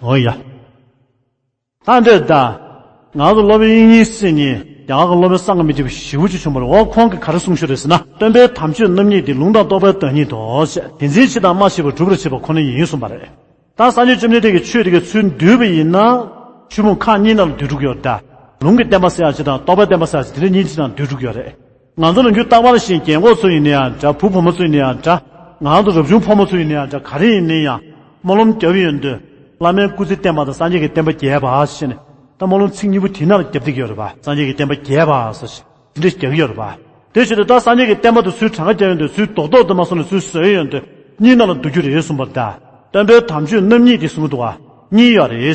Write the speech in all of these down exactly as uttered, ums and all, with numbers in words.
འོ་ཡ། ད་འདྲེ་ད། ང་ཚོ་སློབ་དཔོན་དབྱིག་གཉེན་སྲས་གཉིས་རྒྱ་གར་གྱི་སློབ་དཔོན་སངས་རྒྱས་མི་བརྗེད་པ་ཞེ་པོ་ཅིག་བྱུང་བ་རེད། འོ་ཁོང་གིས་ག་རེ་གསུངས་བཞག་རེད་ཟེར་ན། སྟོན་པའི་དམ་ཆོས་རྣམ་གཉིས་ཏེ། ལུང་དང་རྟོགས་པའི་བདག་ཉིད་དོ་ཞེས། དེ་འཛིན་བྱེད་དང་སྨྲ་བྱེད་པ། སྒྲུབ་པར་བྱེད་པ་ཁོ་ན་ཡིན་གསུངས་པ་རེད། ད་སངས་རྒྱས་བཅོམ་ལྡན་འདས་ཀྱིས་ཆོས་དེ་གའི་ཚུལ་བསྡུས་པ་ཡིན་ན། ཆོས་ཕུང་ཁག་གཉིས་ནང་ལ་བསྡུས་འགྲོ་གི་ཡོད་རེད་ད། ལུང་གི་བསྟན་པ་ཟེར་ཡག་ཅིག་དང་རྟོགས་པའི་བསྟན་པ་ཟེར་ཡག་ཅིག་དེ་འདྲ་གཉིས་ཅིག་ནང་བསྡུས་འགྲོ་གི་ཡོད་རེད། ང་ཚོ་ནམ་རྒྱུན་རྟག་པར་བཞིན་རྒན་གོག་ཚོ་ཡིན་ན་ཡང་འདྲ། བུ་བུ་མོ་ཚོ་ཡིན་ན་ཡང་འདྲ། ང་ཚོ་རབ་བྱུང་ཕོ་མོ་ཚོ་ཡིན་ན་ཡང་འདྲ། ག་རེ་ཡིན་ན་ཡང་། སྨོན་ལམ་རྒྱབ་ཡོང་དུས། བླ་མའི་སྐུ་ཚེ་བརྟན་པ་དང་སངས་རྒྱས་ཀྱི་བསྟན་པ་རྒྱས་པ་ཞེས་ནས། ད་སྨོན་ལམ་ཚིག་གཉིས་པོ་དེ་ནང་ལ་རྒྱབ་བསྡད་ཀྱི་ཡོད་རེད་པ། སངས་རྒྱས་ཀྱི་བསྟན་པ་རྒྱས་པ་ཟེར་ཞིག་དེ་འདྲ་རྒྱག་གི་ཡོད་རེད་པ། དེ་བྱས་ཏེ་ད་སངས་རྒྱས་ཀྱི་བསྟན་པ་དེ་ཚུར་གྲངས་ཀ་རྒྱབ་ཡོང་དུས་ཚུར་རྡོག་རྡོག་ཏུ་མ་སོང་ནས་ཚུར་བཟོས་ཡོང་དུས་གཉིས་ནང་ལ་བསྡུ་རྒྱུ་རེད་གསུངས་པ་རེད་ད། སྟོན་པའི་དམ་ཆོས་རྣམ་གཉིས་དེ་གསུང་གི་འདུག་ག་གཉིས་ཡོད་རེད།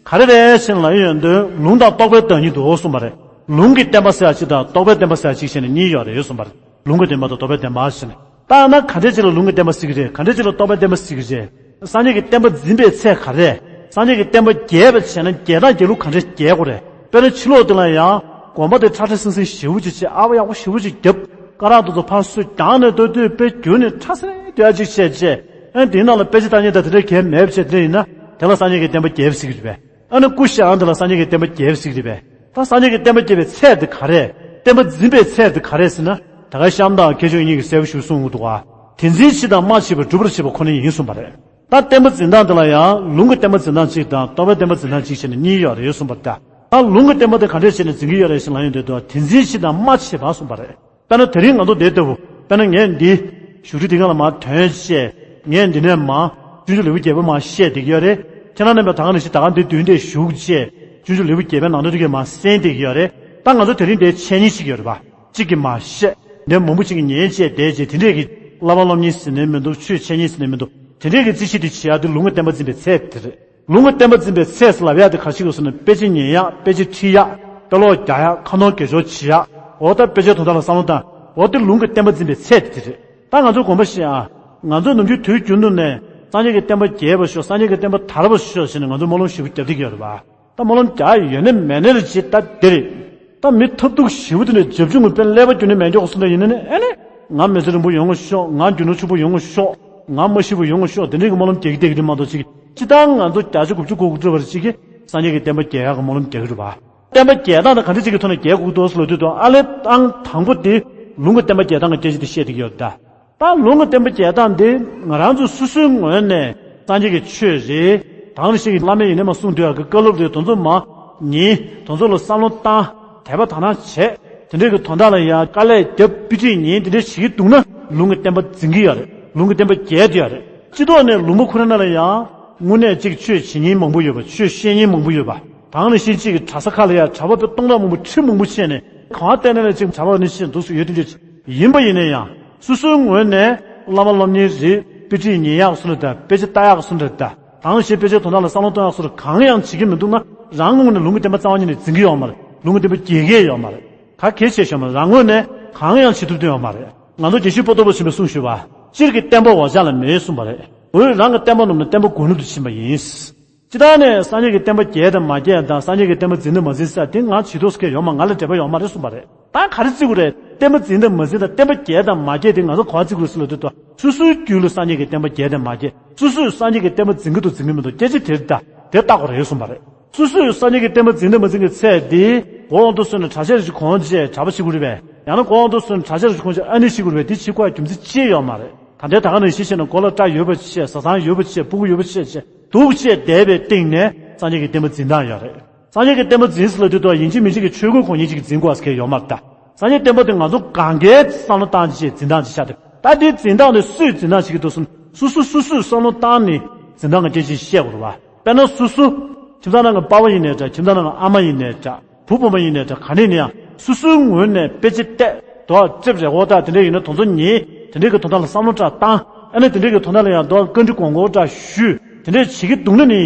ག་རེ་རེད་ཟེར་ལབ་ཡོང་དུས་ལུང་དང་རྟོགས་པའི་བདག་ཉིད་དོ་གསུངས་པ་རེད། ལུང་གི་བསྟན་པ་ཟེར་ཡག་ཅིག་དང་རྟོགས་པའི་བསྟན་པ་ཟེར་ཡག་ཅིག་བྱས་ནས་གཉིས་ཡོད་རེད་གསུངས་པ་རེད། ལུང་གི་བསྟན་པ་དང་རྟོགས་པའི་བསྟན་པ་ཟེར་ནས། ད་ན་ག་འདྲས་ཅིག་ལ་ལུང་གི་བསྟན་པ་ཟེར་གི་རེད། ག་འདྲས་ཅིག་ལ་རྟོགས་པའི་བསྟན་པ་ཟེར་གི་རེད། སངས་རྒྱས་ཀྱི་བསྟན་པ་འཛིན་པའི་ཚད་ག་རེ། སངས་རྒྱས་ཀྱི་བསྟན་པ་རྒྱས་པ་བྱས་ན་རྒྱས་སྟངས་རྒྱས་ལུགས་ག་འདྲས་རྒྱས་དགོས་རེད། དཔེར་ན་ཕྱི་ལོགས་དེ་ལ་ཡང་དགོན་པ་དེ་ཁྲ་ཁྲ་སིང་སིང་ཞེ་པོ་ཅིག་བྱས། ཨ་བ་ཡག་པོ་ཞེ་པོ་ཅིག་བརྒྱབ། སྐ་རགས་དེ་ཚོ་ཕར་སུས་བརྒྱངས་ནས་ལྟོས་ལྟོས་དཔེ་བརྒྱུད་ནས་ཁྲ་སེ་ལྟོས་ཨ་ཅིག་བྱས་བྱས། ཨ་དེའི་ནང་ལ་དཔེ་ཆ་ལྟ་མཁན་དང་དེ་འདྲས་གལ་མེད་པ་བྱས། དེ་འདྲ་ཡིན་ན་དེ་ལ་སངས་རྒྱས་ཀྱི་བསྟན་པ་རྒྱས་པ་ཟེར་གི་རེད་པས། ཨ་ནི་སྐུ་གཤེགས་ཨང་དེ་ལ་སངས་རྒྱས་ཀྱི་བསྟན་པ་རྒྱས་པ་ཟེར་གི་རེད་པས། ད་སངས་རྒྱས་ཀྱི་བསྟན་པ་རྒྱས་པའི་ཚད་དེ་ག་རེ། བསྟན་པ་འཛིན་པའི་ཚད་དེ་ག་རེ་ཟེར་ན། ད་ག་ཤམ་དང་མཁས་མཆོག་གཉིས་ཀྱིས་གསལ་པོ་ཞིག་གསུངས་ཡོད་འདུག་ག་དེ་འཛིན་བྱེད་དང་སྨྲ་བྱེད་པ། སྒྲུབ་པར་བྱེད་པ་ཁོ་ན་ཡིན་གསུངས་པ་རེད། ད་བསྟན་པ་འཛིན་སྟངས་དེ་ལ་ཡང་ལུང་གི་བསྟན་པ་འཛིན་སྟངས་གཅིག་དང་རྟོགས་པའི་བསྟན་པ་འཛིན་སྟངས་གཅིག་བྱས་ནས་གཉིས་ཡོད་རེད་གསུངས་པ་རེད། ད་ད་ལུང་གི་བསྟན་པ་དེ་ག་འདྲས་བྱས་ནས་འཛིན་གྱི་ཡོད་རེད་ཞེས་ལབ་ཡོང་དུས། དེ་འཛིན་བྱེད་དང་སྨྲ་བྱེད་པ་གསུངས་པ་རེད། དཔེར་ན་དེ་རིང་ང་ཚོ་འདིར་བསྡད་པ། དཔེར་ན་ངས་འདི་བཞུགས་ཁྲི་འདི་སྒང་ལ་མར་ཐོན་བྱས། ངས་འདི་ནས་མར་སྤྱོད་འཇུག་ལེའུ་བརྒྱད་པ་མར་བཤད་བསྡད་ཀྱི་ཡོད་རེད། ཁྱེད་རང་རྣམ་པས་ད་ག་ནང་བཞིན་ད་ག་འདི་མདུན་དེར་བཞུགས་བྱས། སྤྱོད་འཇུག་ལེའུ་བརྒྱད་པའི་ནང་དོན་དེ་གས་མར་གསན་བསྡད་ཀྱི་ཡོད་རེད། ད་ང་ཚོ་དེ་རིང་འདིར་འཆད་ཉན་བྱེད་ཀྱི་ཡོད་རེད་པ། གཅིག་གིས་མར་བཤད། འདིར་མང་པོ་ཅིག་གིས་ཉན་བྱས་བསྡད་བྱས། དེ་འདྲས་ཀྱི་བསླབ་པ་སློབ་གཉེར་ཟེར་ནའི་མི་འདུག་ཆོས་འཆད་ཉན་ཟེར་ནའི་མི་འདུག་དེ་འདྲས་ཀྱི་རྩིས་གཞི་དེ་བྱེད་ཡག་དེ་ལུང་གི་བསྟན་པ་འཛིན་པའི་ཚད་དེ་རེད། ལུང་གི་བསྟན་པ་འཛིན་པའི་ཚད་ཟེར་ལབ་ཡག་དེ་ག་རེ་ཞིག་རེད་ཟེར་ན། དཔེ་ཆ་ཉན་ཡག་དཔེ་ཆ་ཁྲིད་ཡག་དཔེ་ཀློག་རྒྱག་ཡག་ཁ་ནོར་དགེ་སྦྱོར་བྱེད་ཡག་འོ་ད་དཔེ་ཆའི་དོན་དག་ལ་བསམ་བློ་བཏང་། འོ་དེ་ལུང་གི་བསྟན་པ་འཛིན་པའི་ཚད་དེ་རེད། ད་ང་ཚོ་དགོངས་པ་བཞེས་ཨ། ང་ཚོ་ནམ་རྒྱུན་དུས་རྒྱུན་དུ་ནས་སངས་རྒྱས་ཀྱི་བསྟན་པ་རྒྱས་པར་ཤོག་སངས་རྒྱས་ཀྱི་བསྟན་པ་དར་བར་ཤོག་ཟེར་ནས་ང་ཚོ་སྨོན་ལམ་ཞེ་པོ་རྒྱབ་བསྡད་ཀྱི་ཡོད་རེད་པ། ད་སྨོན་ལམ་རྒྱག་ཡོད་ནི་མེད་ནི་ལ་ཅིག་ད་འདི་རེད། ད་མི་ཐབས་སྡུག་ཞེ་པོ་དེ་འདྲ་བྱབ་ཆུང་གི་དཔེ་ཀླད་པ་འགྱུར་ནི་མེད་མགྱོགས་སུ་འདྲ་ཡིན་ན་ནི། ཨེ་ནི། ང་མི་ཚེ་རིང་པོ་ཡོང་གི་ཤོག་ང་རྒྱུ་ནོར་ཕྱུག་པོ་ཡོང་གི་ཤོག་ང་མ་ཤི་བ་ཡོང་གི་ཤོག་དེ་འདྲའི་གི་སྨོན་ལམ་རྒྱག་གི་བསྡད་ཀྱི་རེད་མ་གཏོགས། ཅིག་སྤྱིར་བཏང་ང་ཚོ་བརྒྱད་ཅུ་དགུ་བཅུ་གོ་དགུ་བཅུ་བར་ཅིག་གིས་སངས་རྒྱས་ཀྱི་བསྟན་པ་རྒྱས་ཡག་གི་སྨོན་ལམ་རྒྱག་གི་རེད་པ། བསྟན་པ་རྒྱས་སྟངས་དེ་ག་འདྲ་ཅིག་གི་ཐོག་ནས་རྒྱས་དགོས་འདུག་ཟེར་ལབ་དུས། ད་ཨ་ལས་ཨང་དང་པོ་དེ་ལུང་གི་བསྟན་པ་རྒྱས་སྟངས་ཀྱི་སྐད་ཆ་དེ་བཤད་བསྡད་ཀྱི་ཡོད་རེད་ད། ད་ལུང་གི་བསྟན་པ་རྒྱས་སྟངས་འདི་ང་རང་ཚོ་སོ་སོའི་ངོས་ནས་སངས་རྒྱས་ཀྱི་ཆོས་རེད། ད་ག་ནང་བཞིན་གྱི་བླ་མས་ཡིན་ནའི་མར་གསུངས་སྡོད་ཡག་གི་བཀའ་སློབ་རེད། དེ་ཚོ་མར་ཉན། དེ་ཚོ་ལ་བསམ་བློ་བཏང་། དད་པ་དག་སྣང་བྱས། དེ་འདྲའི་གི་དོན་དག་ལ་ཡང་དཀའ་ལས་བརྒྱབ། དཔེ་ཁྲིད་ཉན། དེ་འདྲ་བྱེད་ཀྱི་འདུག་ན་ལུང་གི་བསྟན་པ་འཛིན་གྱི་ཡོད་རེད། ལུང་གི་བསྟན་པ་རྒྱས་བསྡད་ཡོད་རེད། སྤྱི་ཚོགས་ནས་ལུང་པ་ཁོ་རང་ནང་ལ་ཡང་དངོས་གནས་ཅིག་ཆོས་བྱེད་མཁན་མང་པོ་ཡོད་པ། ཆོས་བཤད་མཁན་མང་པོ་ཡོད་པ། ད་ག་ནང་བཞིན་གཅིག་གི་གྲྭ་ས་ཁག་ལ་ཡང་གྲྭ་པ་དཔེ་སྟོང་ཕྲག་མང་པོ་ཁྲི་མང་པོ་ཕྱེས་ནས་གང་བལྟས་ན་ལ་ཅིག་གྲྭ་པ་ནི་ཤེས་འདུག་སུ་ཡོད། དེ་འདྲ་ཅིག་ཡིན་པ་ཡིན་ན་ཡང་སོ་སོའི་ངོས་ནས་བསླབ་པ་སློབ་གཉེར་རེད། དཔེ་ཁྲིད་ཉན་ཡག་སུ་ལ་དང་། དཔེ་ཆ་ལྟ་ཡག་སུ་ལ་དང་། ད་ག་ནང་བཞིན་དཔེ་ཆའི་དོན་དག་ལ་བསམ་བློ་གཏོང་ཡག་སུ་ལ་གང་ཡང་བྱེད་ཀྱི་མི་འདུག་ན། རང་ངོས་ནས་ལུང་གི་བསྟན་པ་རྩ་བ་ཉིད་ནས་འཛིན་གྱི་ཡོད་མ་རེད། ལུང་གི་བསྟན་པ་རྒྱས་ཀྱི་ཡོད་མ་རེད། ག་གེ་བྱས་ཤོག་མ་རེད། རང་ངོས་ནས་གང་ཡང་བྱེད་ཐུབ་ཀྱི་ཡོད་མ་རེད། ང་ཚོ་དགེ་བཤེས་པོ་ཏོ་པོ་ཆེན་པོས་གསུངས་ཞུས་པ། སྤྱིར་གྱི་བསྟན་པ་འོ་ཅག་ལ་མེད་གསུངས་པ་རེད། འོ་རང་གི་བསྟན་པ་ནོར་ན་བསྟན་པ་དགོས་ནོར་དུ་ཕྱིན་པ་ཡིན། སྤྱིར་བཏང་ནས་སངས་རྒྱས་ཀྱི་བསྟན་པ་རྒྱས་དང་མ་རྒྱས་དང་། སངས་རྒྱས་ཀྱི་བསྟན་པ་འཛིན་དང་མ་འཛིན་ཟེར་དེ་ང་བྱེད་ཐུབ་ས་གང་ཡང་ཡོད་མ་རེད། ང་ལ་འབྲེལ་བ་ཡོད་མ་རེད་གསུངས་པ་རེད། ད་ག་རེ་བརྩི་དགོས་རེད། བསྟན་པ་འཛིན་དང་མ་འཛིན་དང་། བསྟན་པ་རྒྱས་དང་མ་རྒྱས་དེ་ང་ཚོ་ག་པར་བརྩི་དགོས་རེད་ཟེར་ལབ་དུས། ད་སོ་སོའི་རྒྱུད་ལ་སངས་རྒྱས་ཀྱི་བསྟན་པ་རྒྱས་དང་མ་རྒྱས། སོ་སོས་སངས་རྒྱས་ཀྱི་བསྟན་པ་འཛིན་གྱི་འདུག་འཛིན་གྱི་མི་འདུག་སྐད་ཆ་དེ་རེད་ད། དེ་བརྟག་དགོས་རེད་གསུངས་པ་རེད། སོ་སོས་སངས་རྒྱས་ཀྱི་བསྟན་པ་འཛིན་དང་མ་འཛིན་གྱི་ཚད་དེ་མགོ་དབང་དུ་སོང་ནས་གྲྭ་ཆས་རེ་ཞིག་གོན་བྱས་གྲྭ་པ་བྱེད་དགོས་རེད་པས། ཡང་ན་མགོ་དབང་དུ་སོང་ནས་གྲྭ་ཆས་རེ་ཞིག་གོན་བྱས་ཨ་ནེ་བྱེད་དགོས་རེད་པས། དེ་བྱེད་དགོས་རྒྱུ་མཚན་ཅི་ཡོད་མ་རེད། ད་ལྟའི་ད་ག་ནང་བཞིན་བྱས་ན་མགོ་ལ་སྐྲ་ཡོད་པ་བྱས། བཟའ་ཚང་ཡོད་པ་བྱས། སྤུ་གུ་ཡོད་པ་བྱས་བྱས། འདུག་བྱས་བསྡད་པའི་སྟེང་ནས་སངས་རྒྱས་ཀྱི་བསྟན་པ་འཛིན་སྟངས་ཡོད་རེད། སངས་རྒྱས་ཀྱི་བསྟན་པ་འཛིན་ཟེར་ལབ་དུས་ད་ཡིན་གཅིག་མིན་གཅིག་གི་ཆོས་གོས་གོན་མཁན་ཅིག་གིས་འཛིན་དགོས་ཟེར་མཁན་ཡོད་མ་རེད་ད། སངས་རྒྱས་བསྟན་པ་དེ་ང་ཚོ་གང་གའི་བསམ་བློ་བཏང་བྱས་འཛིན་སྟངས་ཅིག་ཆགས་ཏེ། ད་དེ་འཛིན་སྟངས་དེ་སུས་འཛིན་སྟངས་བྱེད་ཀྱི་འདུག་ཟེར་ན། སོ་སོ་སོ་སོས་བསམ་བློ་བཏང་ནས་འཛིན་སྟངས་ཀྱི་སྐད་ཆ་བཤད་དགོས་རེད་པ། དཔེར་ན་སོ་སོ། ཁྱིམ་ཚང་ནང་གི་པ་ཕ་ཡིན་ནའི་འདྲ། ཁྱིམ་ཚང་ནང་གི་ཨ་མ་ཡིན་ནའི་འདྲ། བུ་བུ་མོ་ཡིན་ནའི་འདྲ། ག་ནས་ནས་ཡང་སོ་སོའི་ངོས་ནས་དཔེ་ཆ་བལྟས། དོ་ཙེབ་རེ་འོ་ད་དེ་འདྲ་ཡིན་ན་དེ་ཚོ་ཉན། དེ་འདྲའི་གི་དོན་དག་ལ་བསམ་བློ་འདྲ་བཏང་། ཨ་ནི་དེ་འདྲའི་གི་དོན་དག་ལ་ཡང་དོ་བཀའ་འདྲི་དགོངས་དགོངས་འདྲ་ཞུས། དེ་འདྲ་བྱེད་ཀྱི་འདུག་ན་ནི།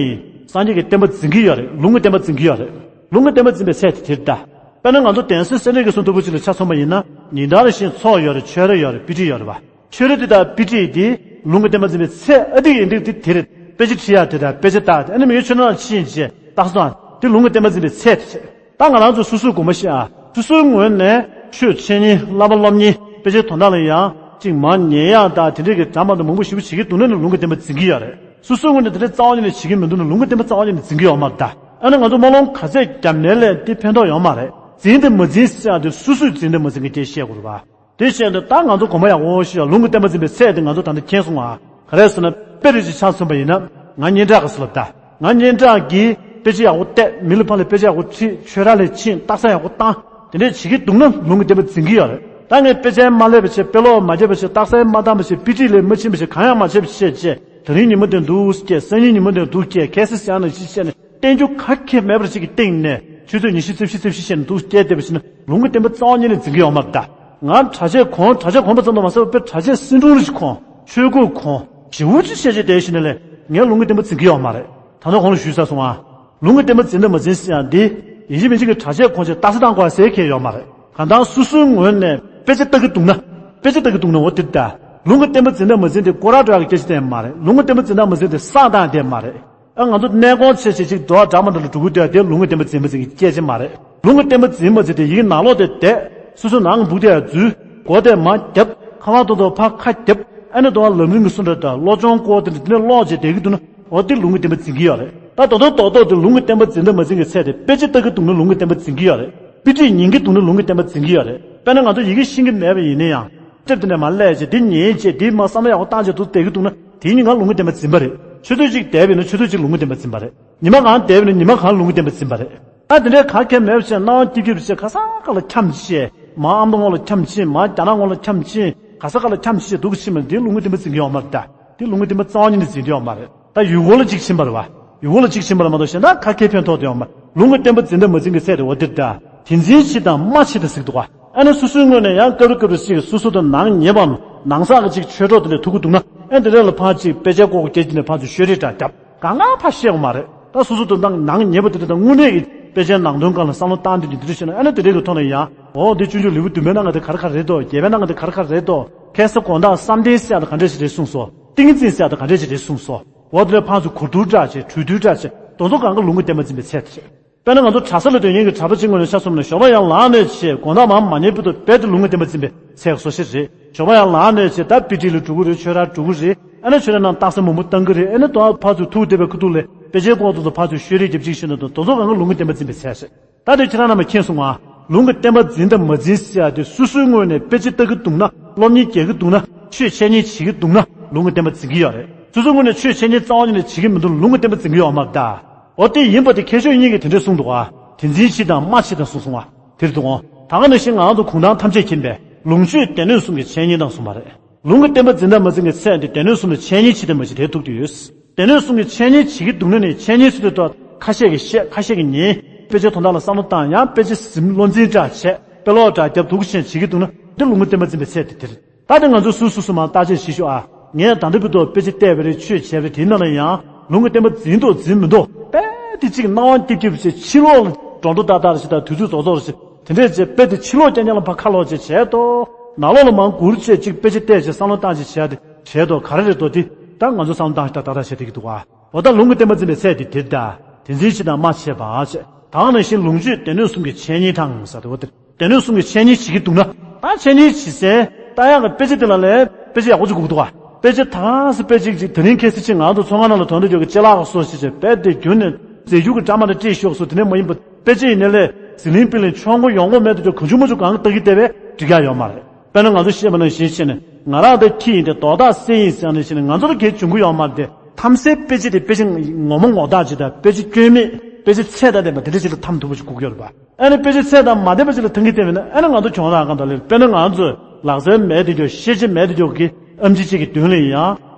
སངས་རྒྱས་ཀྱི་བསྟན་པ་འཛིན་གྱི་ཡོད་རེད། ལུང་གི་བསྟན་པ་འཛིན་གྱི་ཡོད་རེད། ལུང་གི་བསྟན་པ་འཛིན་པའི་ཚད་དེ་དེ་རེད་ད། དཔེར་ན་ང་ཚོ་གདན་སའི་སེ་འབྲས་དགེ་གསུམ་མཐུ་པོ་ཅིག་ལ་ཆ་མཚོན་པ་ཡིན་ན། ཉིན་ལྟར་བཞིན་ཚོགས་ཡོད་རེད། ཆོས་ར་ཡོད་རེད། དཔེ་ཁྲིད་ཡོད་རེད་པ། ཆོས་ར་དེ་དང་དཔེ་ཁྲིད་དེ་ལུང་གི་བསྟན་པ་འཛིན་པའི་ཚད་ཨ་ཏིག་ཡིན་དུས་དེ་དེ་རེད། དཔེ་ཆ་ཁྲིད་ཡག་དེ་དང་དཔེ་ཆ་ལྟ་དེ། ཨ་ནི་མི་ཡུལ་ཆོས་ནང་ཕྱིན་བྱས་རྟགས་སོང་དེ་ལུང་གི་བསྟན་པ་འཛིན་པའི་ཚད་དེ་རེད། ད་ང་རང་ཚོ་སོ་སོའི་དགོངས་པ་བཞེས་ཨ། སོ་སོའི་ངོས་ནས་ཆོས་འཆད་ཉན། བསླབ་པ་སློབ་གཉེར། དཔེ་ཆའི་དོན་དག་ལ་ཡང་ཅིག་མར་ཉན་ཡག་དང་དེ་འདྲའི་གི་འདྲ་མི་འདྲ་མང་པོ་ཞེ་པོ་བྱེད་ཀྱི་འདུག་ན་ནི་ལུང་གི་བསྟན་པ་འཛིན་གྱི་ཡོད་རེད། སོ་སོའི་ངོས་ནས་དེ་འདྲའི་རྩ་བ་ཉིད་ནས་བྱེད་ཀྱི་མི་འདུག་ན་ལུང་གི་བསྟན་པ་རྩ་བ་ཉིད་ནས་འཛིན་གྱི་ཡོད་མ་རེད་ད། ཨ་ནི་ང་ཚོ་སྨོན་ལམ་ག་ཚད་བརྒྱབ་ནའི་ལས་དེ་ཕན་ཐོགས་ཡོད་མ་རེད། འཛིན་དང་མ་འཛིན་ཟེར་ཡག་དེ་སོ་སོས་འཛིན་དང་མ་འཛིན་གྱི་སྐད་བཤད་དགོས་རེད་པ། དེ་བཤད་དུས་ད་ང་ཚོ་དགོངས་པ་ཡག་པོ་ཞིག་ལུང་གི་བསྟན་པ་འཛིན་པའི་ཚད་དེ་ང་ཚོ་ད་ལྟ་མཁྱེན་སོང་ང་། ག་རེ་ཟེར་ན་དཔེ་རེ་ཞིག་ཆ་མཚོན་པ་ཡིན་ན། ང་སྙན་གྲགས་ཀྱི་སུ་ལབ་ད། ང་སྙན་གྲགས་ཀྱིས་དཔེ་ཆ་ཡག་པོ་བལྟས། མི་ལ་ཕར་ལ་དཔེ་ཆ་ཡག་པོ་ཁྲིད། ཆོས་ར་ལ་ཕྱིན། རྟགས་གསལ་ཡག་པོ་བཏང་། དེ་འདྲས་བྱེད་ཀྱི་འདུག་ན་ལུང་གི་བསྟན་པ་འཛིན་གྱི་ཡོད་རེད། ད་ངས་དཔེ་ཆ་མ་བསླེབས་པ་བྱས། དཔེ་ཀློག་མ་བརྒྱབ་པ་བྱས། རྟགས་གསལ་མ་བཏང་བ་བྱས། དཔེ་ཁྲིད་ལ་མ་ཕྱིན་པ་བྱས། གང་ཡང་མ་བྱས་པ་བྱས་བྱས། དེ་རིང་ཉིན་མོ་དེ་འདུག་སྐྱེས། སང་ཉིན་ཉིན་མོ་དེ་འདུག་སྐྱེས། གལ་སྲིད་ཡང་ན་ཤི་བཤད་ནས་བསྟན་རྒྱུ་ག་གེ་མེད་པར་ཅིག་གི་སྟེང་ནས་ཆུ་ཚོད་ཉི་ཤུ་རྩིབས་བཞི་རྩིབས་བཞི་བཤད་ནས་འདུག་སྐྱེས་བསྡད་པ་ཞིག་ན་ལུང་གི་བསྟན་པ་རྩ་བ་ཉིད་ནས་འཛིན་གྱི་ཡོད་མ་རེད་ད། ང་གྲྭ་ཆས་གོན། གྲྭ་ཆས་གོན་པ་ཙམ་དུ་མ་ཟད་པར་དཔེ་གྲྭ་ཆས་སིན་དྲུང་རེ་ཞིག་གོན། ཆོས་གོས་གོན། ཞེ་པོ་ཅིག་བཤད་བྱས་བསྡད་ཞིག་ན་ལས་ངས་ལུང་གི་བསྟན་པ་འཛིན་གྱི་ཡོད་མ་རེད། ད་ནི་གོང་ལ་ཞུས་ཚར་སོང་ང་། ལུང་གི་བསྟན་པ་འཛིན་དང་མ་འཛིན་ཟེར་ཡག་འདི། ཡིན་གཅིག་མིན་གཅིག་གི་གྲྭ་ཆས་གོན་བྱས་རྟགས་གསལ་བཏང་དགོས་ཟེར་མཁན་ཡོད་མ་རེད། གང་ལྟར་སོ་སོའི་ངོས་ནས་དཔེ་ཆ་ལྟ་གི་འདུག་ན། དཔེ་ཆ་ལྟ་གི་འདུག་ན་འོ་དེ་ལྟ། ལུང་གི་བསྟན་པ་འཛིན་དང་མ་འཛིན་དེ་སྐོར་ར་འགྲོ་ཡག་གི་སྐད་ཆ་དེ་མ་རེད། ལུང་གི་བསྟན་པ་འཛིན་དང་མ་འཛིན་དེ་བསགས་སྟངས་དེ་མ་རེད། ཨ་ང་ཚོ་གནས་སྐོར་བྱས་བྱས་ཅིག་འགྲོ་བ་འདྲ་མ་འདྲ་ལ་འགྲོ་གི་འདུག་ཡ་དེ་ལུང་གི་བསྟན་པ་འཛིན་མ་འཛིན་གྱི་སྐད་ཆ་མ་རེད། ལུང་གི་བསྟན་པ་འཛིན་མ་འཛིན་དེ་ཡི་གེ་ནང་ལོགས་དེ་བསྡད། སོ་སོའི་ནང་སྦུག་དེ་ཡར་འཛུལ། སྒོ་དེ་མར་བརྒྱབ། ཁ་པར་ཐོག་ཐོག་ཕར་ཁ་བརྒྱབ། ཨ་ནི་དོ་བ་ལམ་རིམ་གྱི་སུ་འདྲ་དང་བློ་སྦྱོང་སྐོར་དེ་འདྲ་དེ་ནས་ཀློག་བྱས་བསྡད་ཀྱི་འདུག་ན། འོ་དེ་ལུང་གི་བསྟན་པ་འཛིན་གྱི་ཡོད་རེད། ད་དོ་དོ་དོ་དོ་དེ་ལུང་གི་བསྟན་པ་འཛིན་དང་མ་འཛིན་གྱི་ཚད་དེ། དཔེ་ཆ་ལྟ་གི་འདུག་ན་ལུང་གི་བསྟན་པ་འཛིན་གྱི་ཡོད་རེད། དཔེ་ཁྲིད་ཉན་གྱི་འདུག་ན་ལུང་གི་བསྟན་པ་འཛིན་གྱི་ཡོད་རེད། དཔེར་ན་ང་ཚོ་ཡི་གེ་ཤེས་ཀྱི་མེད་པ་ཡིན་ན་ཡང་། དེབ་དེ་ནས་མར་ཀློག་བྱས། དེ་ཉན་བྱས། དེ་མར་བསམ་བློ་ཡག་པོ་བཏང་བྱས་འདུག་བསྡད་ཀྱི་འདུག་ན། དེ་ཉིན་ང་ལུང་གི་བསྟན་པ་འཛིན་པ་རེད། ཆུ་ཚོད་གཅིག་བསྡད་པ་ཡིན་ན་ཆུ་ཚོད་གཅིག་ལུང་གི་བསྟན་པ་འཛིན་པ་རེད། ཉི་མ་གང་བསྡད་པ་ཡིན་ན་ཉི་མ་གང་ལུང་གི་བསྟན་པ་འཛིན་པ་རེད། ད་དེ་འདྲའི་ག་གེ་མེད་པ་བྱས། སྣང་བ་སྐྱིད་སྐྱིད་པ་བྱས། ག་ས་ག་ལ་འཁྱམས་བྱས། མར་ཨ་མདོ་སྔོན་ལ་འཁྱམས་བྱས། མར་རྒྱ་ནག་སྔོན་ལ་འཁྱམས་བྱས། ག་ས་ག་ལ་འཁྱམས་བྱས་འདུག་ཕྱིན་པ་འདི་ལུང་གི་བསྟན་པ་འཛིན་གྱི་ཡོད་མ་རེད་ད། འདི་ལུང་གི་བསྟན་པ་རྩ་བ་ཉིད་ནས་འཛིན་གྱི་ཡོད་མ་རེད། ད་ཡུལ་སྐོར་ལ་གཅིག་ཕྱིན་པ་རེད་བ། ཡུལ་སྐོར་ལ་གཅིག་ཕྱིན་པ་རེད་མ་གཏོགས་གཞན་དག་ག་གེ་ཕན་ཐོགས་དེ་ཡོད་མ་རེད། ལུང་གི་བསྟན་པ་འཛིན་དང་མ་འཛིན་གྱི་ཚད་དེ་འོ་འདིར་ད། དེ་འཛིན་བྱེད་དང་མ་བྱེད་དང་ཟེར་གྱི་འདུག་ག་ཨ་ནི་སོ་སོའི་ངོས་ནས་ཡང་སྐབས་རེ་སྐབས་རེ་ཞིག་སོ་སོ་དང་ནང་ཉེ་བའམ་ནང་གསེས་ཀྱི་ཅིག་ཆོས་གྲོགས་དེ་འདྲས་ཐུག་གི་འདུག་ན། ཨ་འདི་འདྲས་ལ་ཕར་ཅིག་དཔེ་ཆ་ལྐོག་སྐྱེལ་གྱི་ནས་ཕར་ཚུར་ཤོད་རེས་འདྲ་བརྒྱབ། གང་ག་ཕར་བཤད་དགོས་མ་རེད། ད་སོ་སོ་དང་ནང་ནང་ཉེ་བ་དེ་འདྲ་དང་དངོས་གནས་ཀྱི་དཔེ་ཆའི་ནང་དོན་སྒང་ལ་བསམ་བློ་བཏང་དུས་ཀྱི་འདི་འདྲ་བཤད་ན། ཨ་ནི་དེ་འདྲས་ཀྱི་ཐོག་ནས་ཡང་འོ་འདི་སྤྱོད་འཇུག་ལེའུ་བདུན་པའི་ནང་གི་དེ་ག་རེ་ག་རེ་རེད་དོ། བརྒྱད་པའི་ནང་གི་དེ་ག་རེ་ག་རེ་རེད་དོ། ཁ་སང་དགོང་དག་བསམ་གཏན་ཟེར་ཡག་དེ་ག་འདྲས་ཞིག་རེད་གསུངས་སོང་། ཏིང་འཛིན་ཟེར་ཡག་དེ་ག་འདྲས་ཞིག་རེད་གསུངས་སོང་། འོ་དེ་ལས་ཕར་ཚུར་གོ་བསྡུར་འདྲ་བྱས། གྲོས་བསྡུར་འདྲ་བྱས། དེ་ཚོ་གང་ག་ལུང་གི་བསྟན་པ་འཛིན་པའི་ཚད་དེ་རེད། དཔེར་ན་ང་ཚོ་གྲྭ་ས་ལ་སྡོད་མཁན་གྱི་གྲྭ་པ་གཅིག་ངོས་ནས་ཆ་མཚོན་ན། ཞོགས་པ་ཡར་ལངས་ནས་བྱས་དགོང་དག་མར་མ་ཉལ་བར་དུ་རྦད་དེ་ལུང་གི་བསྟན་པ་འཛིན་པའི་ཚད་བཟོ་ཞིག་རེད། ཞོགས་པ་ཡར་ལངས་ནས་བྱས་ད་དཔེ་ཁྲིད་ལ་འགྲོ་གི་རེད། ཆོས་རར་འགྲོ་གི་རེད། ཨ་ནི་ཆོས་རའི་ནང་རྟགས་གསལ་མང་པོ་བཏང་གི་རེད། ཨ་ནི་དོ་ཕར་ཚུར་ཐུག་བསྡད་པའི་ཁ་ཐུག་ལ་དཔེ་ཆའི་ལྐོག་ཏུ་ཚུར་ཕར་ཚུར་ཤོད་རེས་རྒྱབ་ཅིག་བྱས་ན། དོ་དོ་ཚོ་གང་ག་ལུང་གི་བསྟན་པ་འཛིན་པའི་ཚད་རེད། ད་དེ་ཁྱེད་རང་རྣམས་མཁྱེན་སོང་ང་། ལུང་གི་བསྟན་པ་འཛིན་དང་མ་འཛིན་ཟེར་ཡག་དེ་སོ་སོའི་ངོས་ནས་དཔེ་ཆ་ལྟ་གི་འདུག་ན། སློབ་གཉེར་རྒྱག་གི་འདུག་ན། ཆོས་འཆད་ཉན་བྱེད་ཀྱི་འདུག་ན་ལུང་གི་བསྟན་པ་འཛིན་གྱི་ཡོད་རེད། སོ་སོའི་ངོས་ནས་ཆོས་འཆད་ཉན་རྩ་བ་ཉིད་ནས་བྱེད་ཀྱི་མི་འདུག་ན་ལུང་གི་བསྟན་པ་འཛིན་གྱི་ཡོད་མ་རེད་ད། འོ་དེ་ཡིན་པ་དེ་མཁས་མཆོག་གཉིས་ཀྱིས་དེ་འདྲས་གསུངས་འདུག་ག་དེ་འཛིན་བྱེད་དང་མ་བྱེད་དང་གསུངས་སོང་བ། དེར་འདུག་གོ་ད་ག་ནང་བཞིན་ང་རང་ཚོ་གུང་ཐང་ཐམས་ཅད་མཁྱེན་པས་ལུང་ཆོས་སྡེ་སྣོད་གསུམ་གྱི་འཆད་ཉན་དང་གསུངས་པ་རེད། ལུང་གི་བསྟན་པ་འཛིན་དང་མ་འཛིན་གྱི་ཚད་འདི་སྡེ་སྣོད་གསུམ་ལ་འཆད་ཉན་བྱེད་དང་མ་བྱེད་དེ་ཐུག་དུས་ཡོད། སྡེ་སྣོད་གསུམ་གྱི་འཆད་ཉན་བྱེད་ཀྱི་འདུག་ན་ནི། འཆད་ཉན་ཟེར་དུས་ཐོག་ཁ་ཤས་ཀྱིས་བཤད། ཁ་ཤས་ཀྱིས་ཉན། དཔེ་ཆའི་དོན་དག་ལ་བསམ་བློ་བཏང་། ཡང་དཔེ་ཆ་ཟིན། བློ་འཛིན་འདྲ་བྱས། དཔེ་ཀློག་འདྲ་རྒྱབ། འདུག་བྱས་བྱེད་ཀྱི་འདུག་ན་འདི་ལུང་གི་བསྟན་པ་འཛིན་པའི་ཚད་དེ་དེ་རེད། ད་དེ་ང་ཚོ་སོ་སོ་སོ་མར་བརྟག་དཔྱད་བྱེད་ཤོག་ཨ། ངས་ད་ལྟ་བར་དུ་དཔེ་ཆ་བལྟས་པ་རེད། ཆོས་བྱས་པ་རེད། དེའི་ནང་ལ་ཡང་ལུང་གི་བསྟན་པ་འཛིན་འདུག་འཛིན་མི་འདུག་དཔེ་དེ་གཅིག་སྣང་བ་སྐྱིད་སྐྱིད་བྱས། ཕྱི་ལོགས་ལ་སྒྲོ་འདོགས་ཏག་ཏག་རེ་བྱས་དང་། དུས་ཚོད་རྫོགས་རྫོགས་རེ་བྱས། དེ་འདྲས་བྱས། དཔེ་དེ་ཕྱི་ལོགས་རྐྱང་རྐྱང་ལ་ཕར་ཁ་ལོག་བྱས་བྱས་ཏོ། ནང་ལོགས་ལ་མར་སྒུར་བྱས། གཅིག་དཔེ་ཆ་བལྟས་བྱས་བསམ་བློ་བཏང་བྱས་བྱས་ཏེ་བྱས་ཏོ། ག་རེ་རེད་དོ། དེ་ད་ང་ཚོ་བསམ་བློ་བཏང་ཞིག་ཏག་ཏག་བྱས་བསྡད་ཀྱི་འདུག་ག་འོ་ད་ལུང་གི་བསྟན་པ་འཛིན་པའི་ཚད་དེ་དེ་རེད་ད། དེ་འཛིན་བྱེད་དང་མ་བྱེད་པ་བྱས། ད་ག་ནང་བཞིན་ལུང་ཆོས་སྡེ་སྣོད་གསུམ་གྱི་འཆད་ཉན་དང་ཟེར་དེ་འོ་དེ། སྡེ་སྣོད་གསུམ་གྱི་འཆད་ཉན་བྱེད་ཀྱི་འདུག་ན། ད་འཆད་ཉན་བྱེད་སའི་ལྟ་ཡག་གི་དཔེ་ཆ་དེ་ལ་ལས་དཔེ་ཆ་ཡག་པོ་ཅིག་དགོས་ཀྱི་འདུག་ག་དཔེ་ཆ་ད་ག་སེ་དཔེ་ཆ་ཅིག་དེ་རིང་ཁ་སང་ཅིག་ང་ཚོ་ཚོང་ཁང་ནང་ལ་དོན་དུ་འཇོག་གི་ཅ་ལག་གི་བཟོ་ཞིག་བྱས། དཔེ་དེ་རྒྱུན་ནས་རྫས་འགྱུར་གྱི་འདྲ་མི་འདྲ་སྤྲད་ཤོག་སོགས་དེ་འདྲས་མ་ཡིན་པ། དཔེ་ཆ་ཡིན་ནའི་ལས་ཟི་ལིང་པི་ལིང་ཆོག་མགོ་ཡོང་མགོ་མེད་དུ་འཇོག་གང་བྱུང་མང་བྱུང་གང་ག་ལྟ་གི་བསྡད་པས་འགྲིག་ཡག་ཡོད་མ་རེད། དཔེར་ན་ང་ཚོ་བཤད་པ་ནང་བཞིན་བྱས་ནས། ང་རང་འདི་ཁྱི་ཡིན་ཏེ་རྡོག་རྡོག་སེ་ཡིན་ཟེར་ནས་བྱས་ནས་ང་ཚོ་ལ་གའི་འབྱུང་གི་ཡོད་མ་རེད་དེ། འཐམ་སའི་དཔེ་ཆ་དེ་དཔེ་ཆ་ངོ་མ་ངོ་རྟགས་ཅིག་དང་། དཔེ་ཆ་སྐྱོན་མེད། དཔེ་ཆ་ཚད་དང་ལྡན་པ་དེ་འདྲ་ཅིག་ལ་འཐམ་ཐུབ་པ་ཞིག་དགོས་ཀྱི་ཡོད་རེད་པ། ཨ་ནི་དཔེ་ཆ་ཚད་དང་མ་ལྡན་པ་ཅིག་ལ་འཐམ་གྱི་བསྡད་པ་ཡིན་ན། ཨ་ནི་ང་ཚོ་གྱོང་རག་གང་དང་ལེན། དཔེར་ན་ང་ཚོས་ལག་རྩལ་མེད་དུ་འཇོག་ཤེས་བྱ་མེད་དུ་འཇོག་གི་ཨེམ་ཆི་གཅིག་གི་མདུན་ལ་ཡང་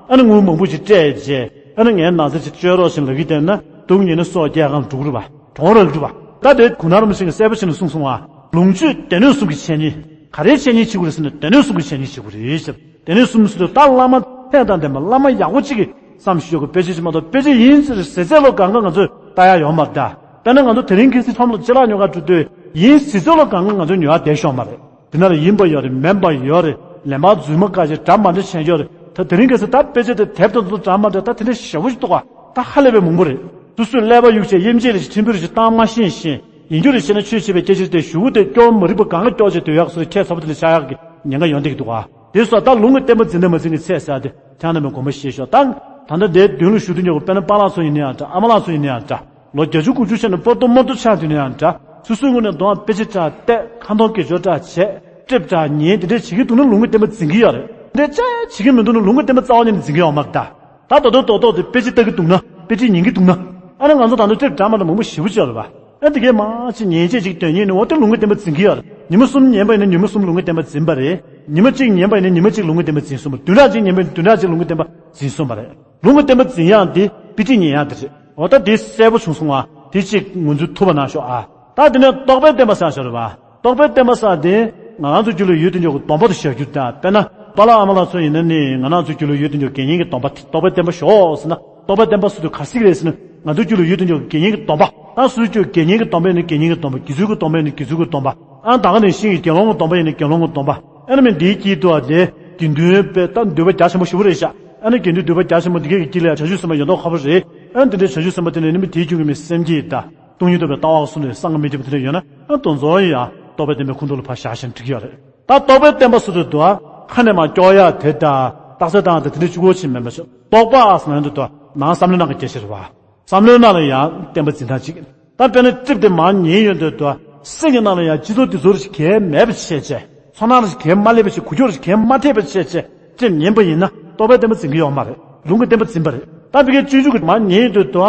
ཨ་ནི་དངུལ་མང་པོ་ཞིག་སྤྲད་བྱས། ཨ་ནི་ངའི་ན་ཚ་ཅིག་བཅོས་རོགས་ཞེས་ལབ་ཀྱི་བསྡད་ན། སྡུག་ཉེས་ནི་སྲོག་བསྐྱལ་གང་ལ་འགྲོ་གི་རེད་པ། གྱོང་རག་གི་རེད་པ། ད་དེ་གུང་ཐང་རིན་པོ་ཆེ་གིས་གསལ་པོ་བྱས་ནས་གསུངས་སོང་བ། ལུང་ཆོས་སྡེ་སྣོད་གསུམ་གྱི་འཆད་ཉན། ག་རེའི་འཆད་ཉན་བྱེད་དགོས་རེད་ཟེར་ན། སྡེ་སྣོད་གསུམ་གྱི་འཆད་ཉན་བྱེད་དགོས་རེད་ཟེར། སྡེ་སྣོད་གསུམ་ཟེར་དུས་ད་བླ་མ་ཕན་དང་ལྡན་པ། བླ་མ་ཡག་པོ་གཅིག་གིས་བསམ་ཤེས་དགོས། དཔེ་ཆ་ཅིག་མ་གཏོགས། དཔེ་ཆ་ཡིན་ཟེར་ཟེར་ཚད་ལོ་གང་ག་ང་ཚོས་ལྟ་ཡག་ཡོད་མ་རེད་ད། དཔེར་ན་ང་ཚོ་དེ་རིང་ཁ་སང་ཁྲོམ་ལ་ཅ་ལག་ཉོ་གར་འགྲོ་དུས། ཡིན་ཟེར་ཚད་ལོ་གང་ག་ང་ཚོས་ཉོ་ཡག་བསྡད་ཤོག་མ་རེད། དེ་ན་ལ་ཡིན་པ་ཡོད་རེད། མིན་པ་ཡོད་རེད། ལེན་པ་རྫུན་མ་བཀག་བྱས་འདྲ་མ་འདྲ་བྱས་ཡོད་རེད། ད་དེ་རིང་ཁ་སང་ད་དཔེ་ཆ་དེ་དེབ་དང་དུ་འདྲ་མ་འདྲ། ད་དེ་འདྲ་ཞེ་པོ་ཞིག་འདུག་ག་ད་ཧ་ལས་པའི་མང་པོ་རེད། སོ་སོས་ཀླད་པ་གཡུག་བྱས་གཡེམ་བྱེད་ལ་ཞིག་ཕྲན་བུ་རེ་ཞིག་བཏང་མ་ཤེས་ཤིང་། ཡིན་རྒྱུ་རེ་བྱས་ན་ཆོས་བྱེད་པའི་སྐད་ཆ་དེ་གཞུག་གུ་དེ་སྐྱོ་བོ་མ་རིག་པ་གང་ག་སྐྱོ་བྱས་སྡོད་ཡག་སོ་སོའི་ཁྱད་མཚར་པོ་དེ་ལ་ཆགས་ཡག་གི་ཉེན་ཁ་ཡོང་བསྡད་ཀྱི་འདུག་ག་དེ་སོགས་ད་ལུང་གི་བསྟན་པ་འཛིན་དང་མ་འཛིན་གྱི་ཚད་ཟེར་ཡག་དེ་ཁྱེད་རྣམ་པས་དགོངས་པ་བཞེས་ཤོག་ད། ད་ལྟ་དེའི་མདུན་ལ་བཞུགས་དུས་ཉོ་དཔེར་ན་པཱ་ལགས་ཚོ་ཡིན་ན་ཡང་འདྲ། ཨ་མ་ལགས་ཚོ་ཡིན་ན་ཡང་འདྲ། ལོ་བརྒྱད་ཅུ་དགུ་བཅུ་ཕྱིན་ནས་སྤོ་ཏོ་མོ་ཏོ་ཆགས་དུས་ན་ཡང་འདྲ། ཚུར་ཚུར་ངུས་ནས་གདོང་དཔེ་ཆ་འདྲ་བལྟས། ཁ་འདོན་དགེ་སྦྱོར་འདྲ་བྱས། ཀྲིབ་འདྲ་ཉན། དེ་འདྲས་བྱེད་ཀྱི་འདུག་ན་ལུང་གི་བསྟན་པ་འཛིན་གྱི་ཡོད་རེད། དེ་འདྲས་ཅི་ཡང་བྱེད་ཀྱི་མི་འདུག་ན་ལུང་གི་བསྟན་པ་རྩ་བ་ཉིད་ནས་འཛིན་གྱི་ཡོད་མ་རེད་ད། ད་རྡོག་རྡོག་རྡོག་རྡོག་དེ་དཔེ་ཆ་ལྟ་གི་འདུག་ན། དཔེ་ཆ་ཉན་གྱི་འདུག་ན། ཨ་ནི་ང་ཚོ་ད་དུང་ཀྲིབ་འདྲ་མ་འདྲ་མང་པོ་ཞེ་པོ་ཅིག་ཡོད་རེད་པ། ཨ་དེ་གས་མ་ཅིག་ཉན་བྱས་ཅིག་དོན་གཉེར་ནས། འོ་དེ་ལུང་གི་བསྟན་པ་འཛིན་གྱི་ཡོད་རེད། ཉི་མ་གསུམ་ཉན་པ་ཡིན་ན་ཉི་མ་གསུམ་ལུང་གི་བསྟན་པ་འཛིན་པ་རེད། ཉི་མ་གཅིག་ཉན་པ་ཡིན་ན་ཉི་མ་གཅིག་ལུང་གི་བསྟན་པ་འཛིན་གསུངས་པ་རེད། བདུན་ཕྲག་གཅིག་ཉན་པ་ཡིན་ན་བདུན་ཕྲག་གཅིག་ལུང་གི་བསྟན་པ་འཛིན་གསུངས་པ་རེད། ལུང་གི་བསྟན་པ་འཛིན་ཡག་འདི་དཔེ་ཁྲིད་ཉན་ཡག་འདི་རེད། འོ་ད་འདི་གསལ་པོ་བྱུང་སོང་ང་། དེ་གཅིག་ངོས་འཛིན་ཐུབ་པ་གནང་ཤོག་ཨ། ད་དེ་ནས་རྟོགས་པའི་བསྟན་པ་ཟེར་ཡག་ཡོད་རེད་པ། རྟོགས་པའི་བསྟན་པ་ཟེར་དེ་ང་རང་ཚོ་རྒྱུད་ལ་ཡོད་དུ་འཇོག་གི་སྡོམ་པ་དང་བཞག་རྒྱུ་དང་། དཔེར་ན་པཱ་ལགས་ཨ་མ་ལགས་ཚོ་ཡིན་ན་ནི་ང་རང་ཚོ་རྒྱུད་ལ་ཡོད་དུ་འཇོག་དགེ་བསྙེན་གྱི་སྡོམ་པ་དེ་རྟོགས་པའི་བསྟན་པ་ཞོག་ཟེར་ན། རྟོགས་པའི་བསྟན་པ་ཟེར་དུས་ག་རེ་ཟེར་གྱི་རེད་ཟེར་ན། ང་ཚོ་རྒྱུད་ལ་ཡོད་དུ་འཇོག་གི་དགེ་བསྙེན་གྱི་སྡོམ་པ། ད་སོ་སོའི་རྒྱུད་དགེ་བསྙེན་གྱི་སྡོམ་པ་ཡིན་ན་དགེ་བསྙེན་གྱི་སྡོམ་པ། དགེ་ཚུལ་གྱི་སྡོམ་པ་ཡིན་ན་དགེ་ཚུལ་གྱི་སྡོམ་པ། ཨ་ད་ག་ནང་བཞིན་གྱི་དགེ་སློང་གི་སྡོམ་པ་ཡིན་ན་དགེ་སློང་གི་སྡོམ་པ། ཨ་ནི་མི་འདིའི་དཀྱིལ་དུ་དེ་དགེ་འདུན་པའི་ད་འདུན་པ་རྒྱ་ཆེན་པོ་ཞེ་པོ་རེད་ཤག་ཨ་ནི་དགེ་འདུན་འདུན་པ་རྒྱ་ཆེན་པོ་འདི་གའི་དཀྱིལ་ལ་ཡང་བྱང་ཆུབ་སེམས་དཔའ་ཡོད་མདོག་ཁ་པོ་རེད། ཨ་ནི་དེ་འདྲའི་བྱང་ཆུབ་སེམས་དཔའ་དེ་ནི་ནི་མི་དེའི་རྒྱུད་ཀྱི་མི་སེམས་བསྐྱེད་དང་སྟོང་ཉིད་རྟོགས་པའི་ལྟ་བ་གསུམ་ལས་གསང་སྔགས་སྨིན་ཐེབས་དེ་འདྲ་ཡོད་ན། ཨ་དེ་ཚོ་ཡང་རྟོགས་པའི་བསྟན་པའི་ཁོངས་གཏོགས་ལ་ཕར་བཞག་བཞིན་འགྲིག་གི་ཡོད་རེད། ད་རྟོགས་པའི་བསྟན་པ་སོ་སོ་དུ་ཁ་ནས་མར་སྐྱོར་ཡག་དེ་དང་རྟགས་གསལ་བཏང་དེ་དེ་འདྲ་གཅིག་པོ་ཅིག་མིན་པ་ཞིག་རྟོགས་པ་ཟེར་ན་འདི་དུ་ནང་བསམ་བློའི་ནང་གི་སྐད་ཆ་རེད་པ། བསམ་བློའི་ནང་ལ་ཡང་བསྟན་པ་འཛིན་སྟངས་གཅིག་ད་དཔེར་ན་ཀྲིབ་དེ་མར་ཉན་ཡོང་དུས་དུ་སེམས་ཀྱི་ནང་ལ་ཡང་སྤྱི་ཚོགས་འདི་ཚོ་རེ་ཞིག་གལ་མེད་པ་བྱས་བྱས། ཚོར་སྣང་རེ་ཞིག་གལ་མ་སླེབས་པ་བྱས། འགུལ་སྐྱོད་རེ་ཞིག་གལ་མ་ཐེབས་པ་བྱས་བྱས་ཀྲིབ་ཉན་པ་ཡིན་ན་རྟོགས་པའི་བསྟན་པ་འཛིན་གྱི་ཡོད་མ་རེད། ལུང་གི་བསྟན་པ་འཛིན་པ་རེད། ད་ཕ་གིའི་སྤྱོད་འཇུག་གི་མར་ཉན་ཡོང་དུས་དུ་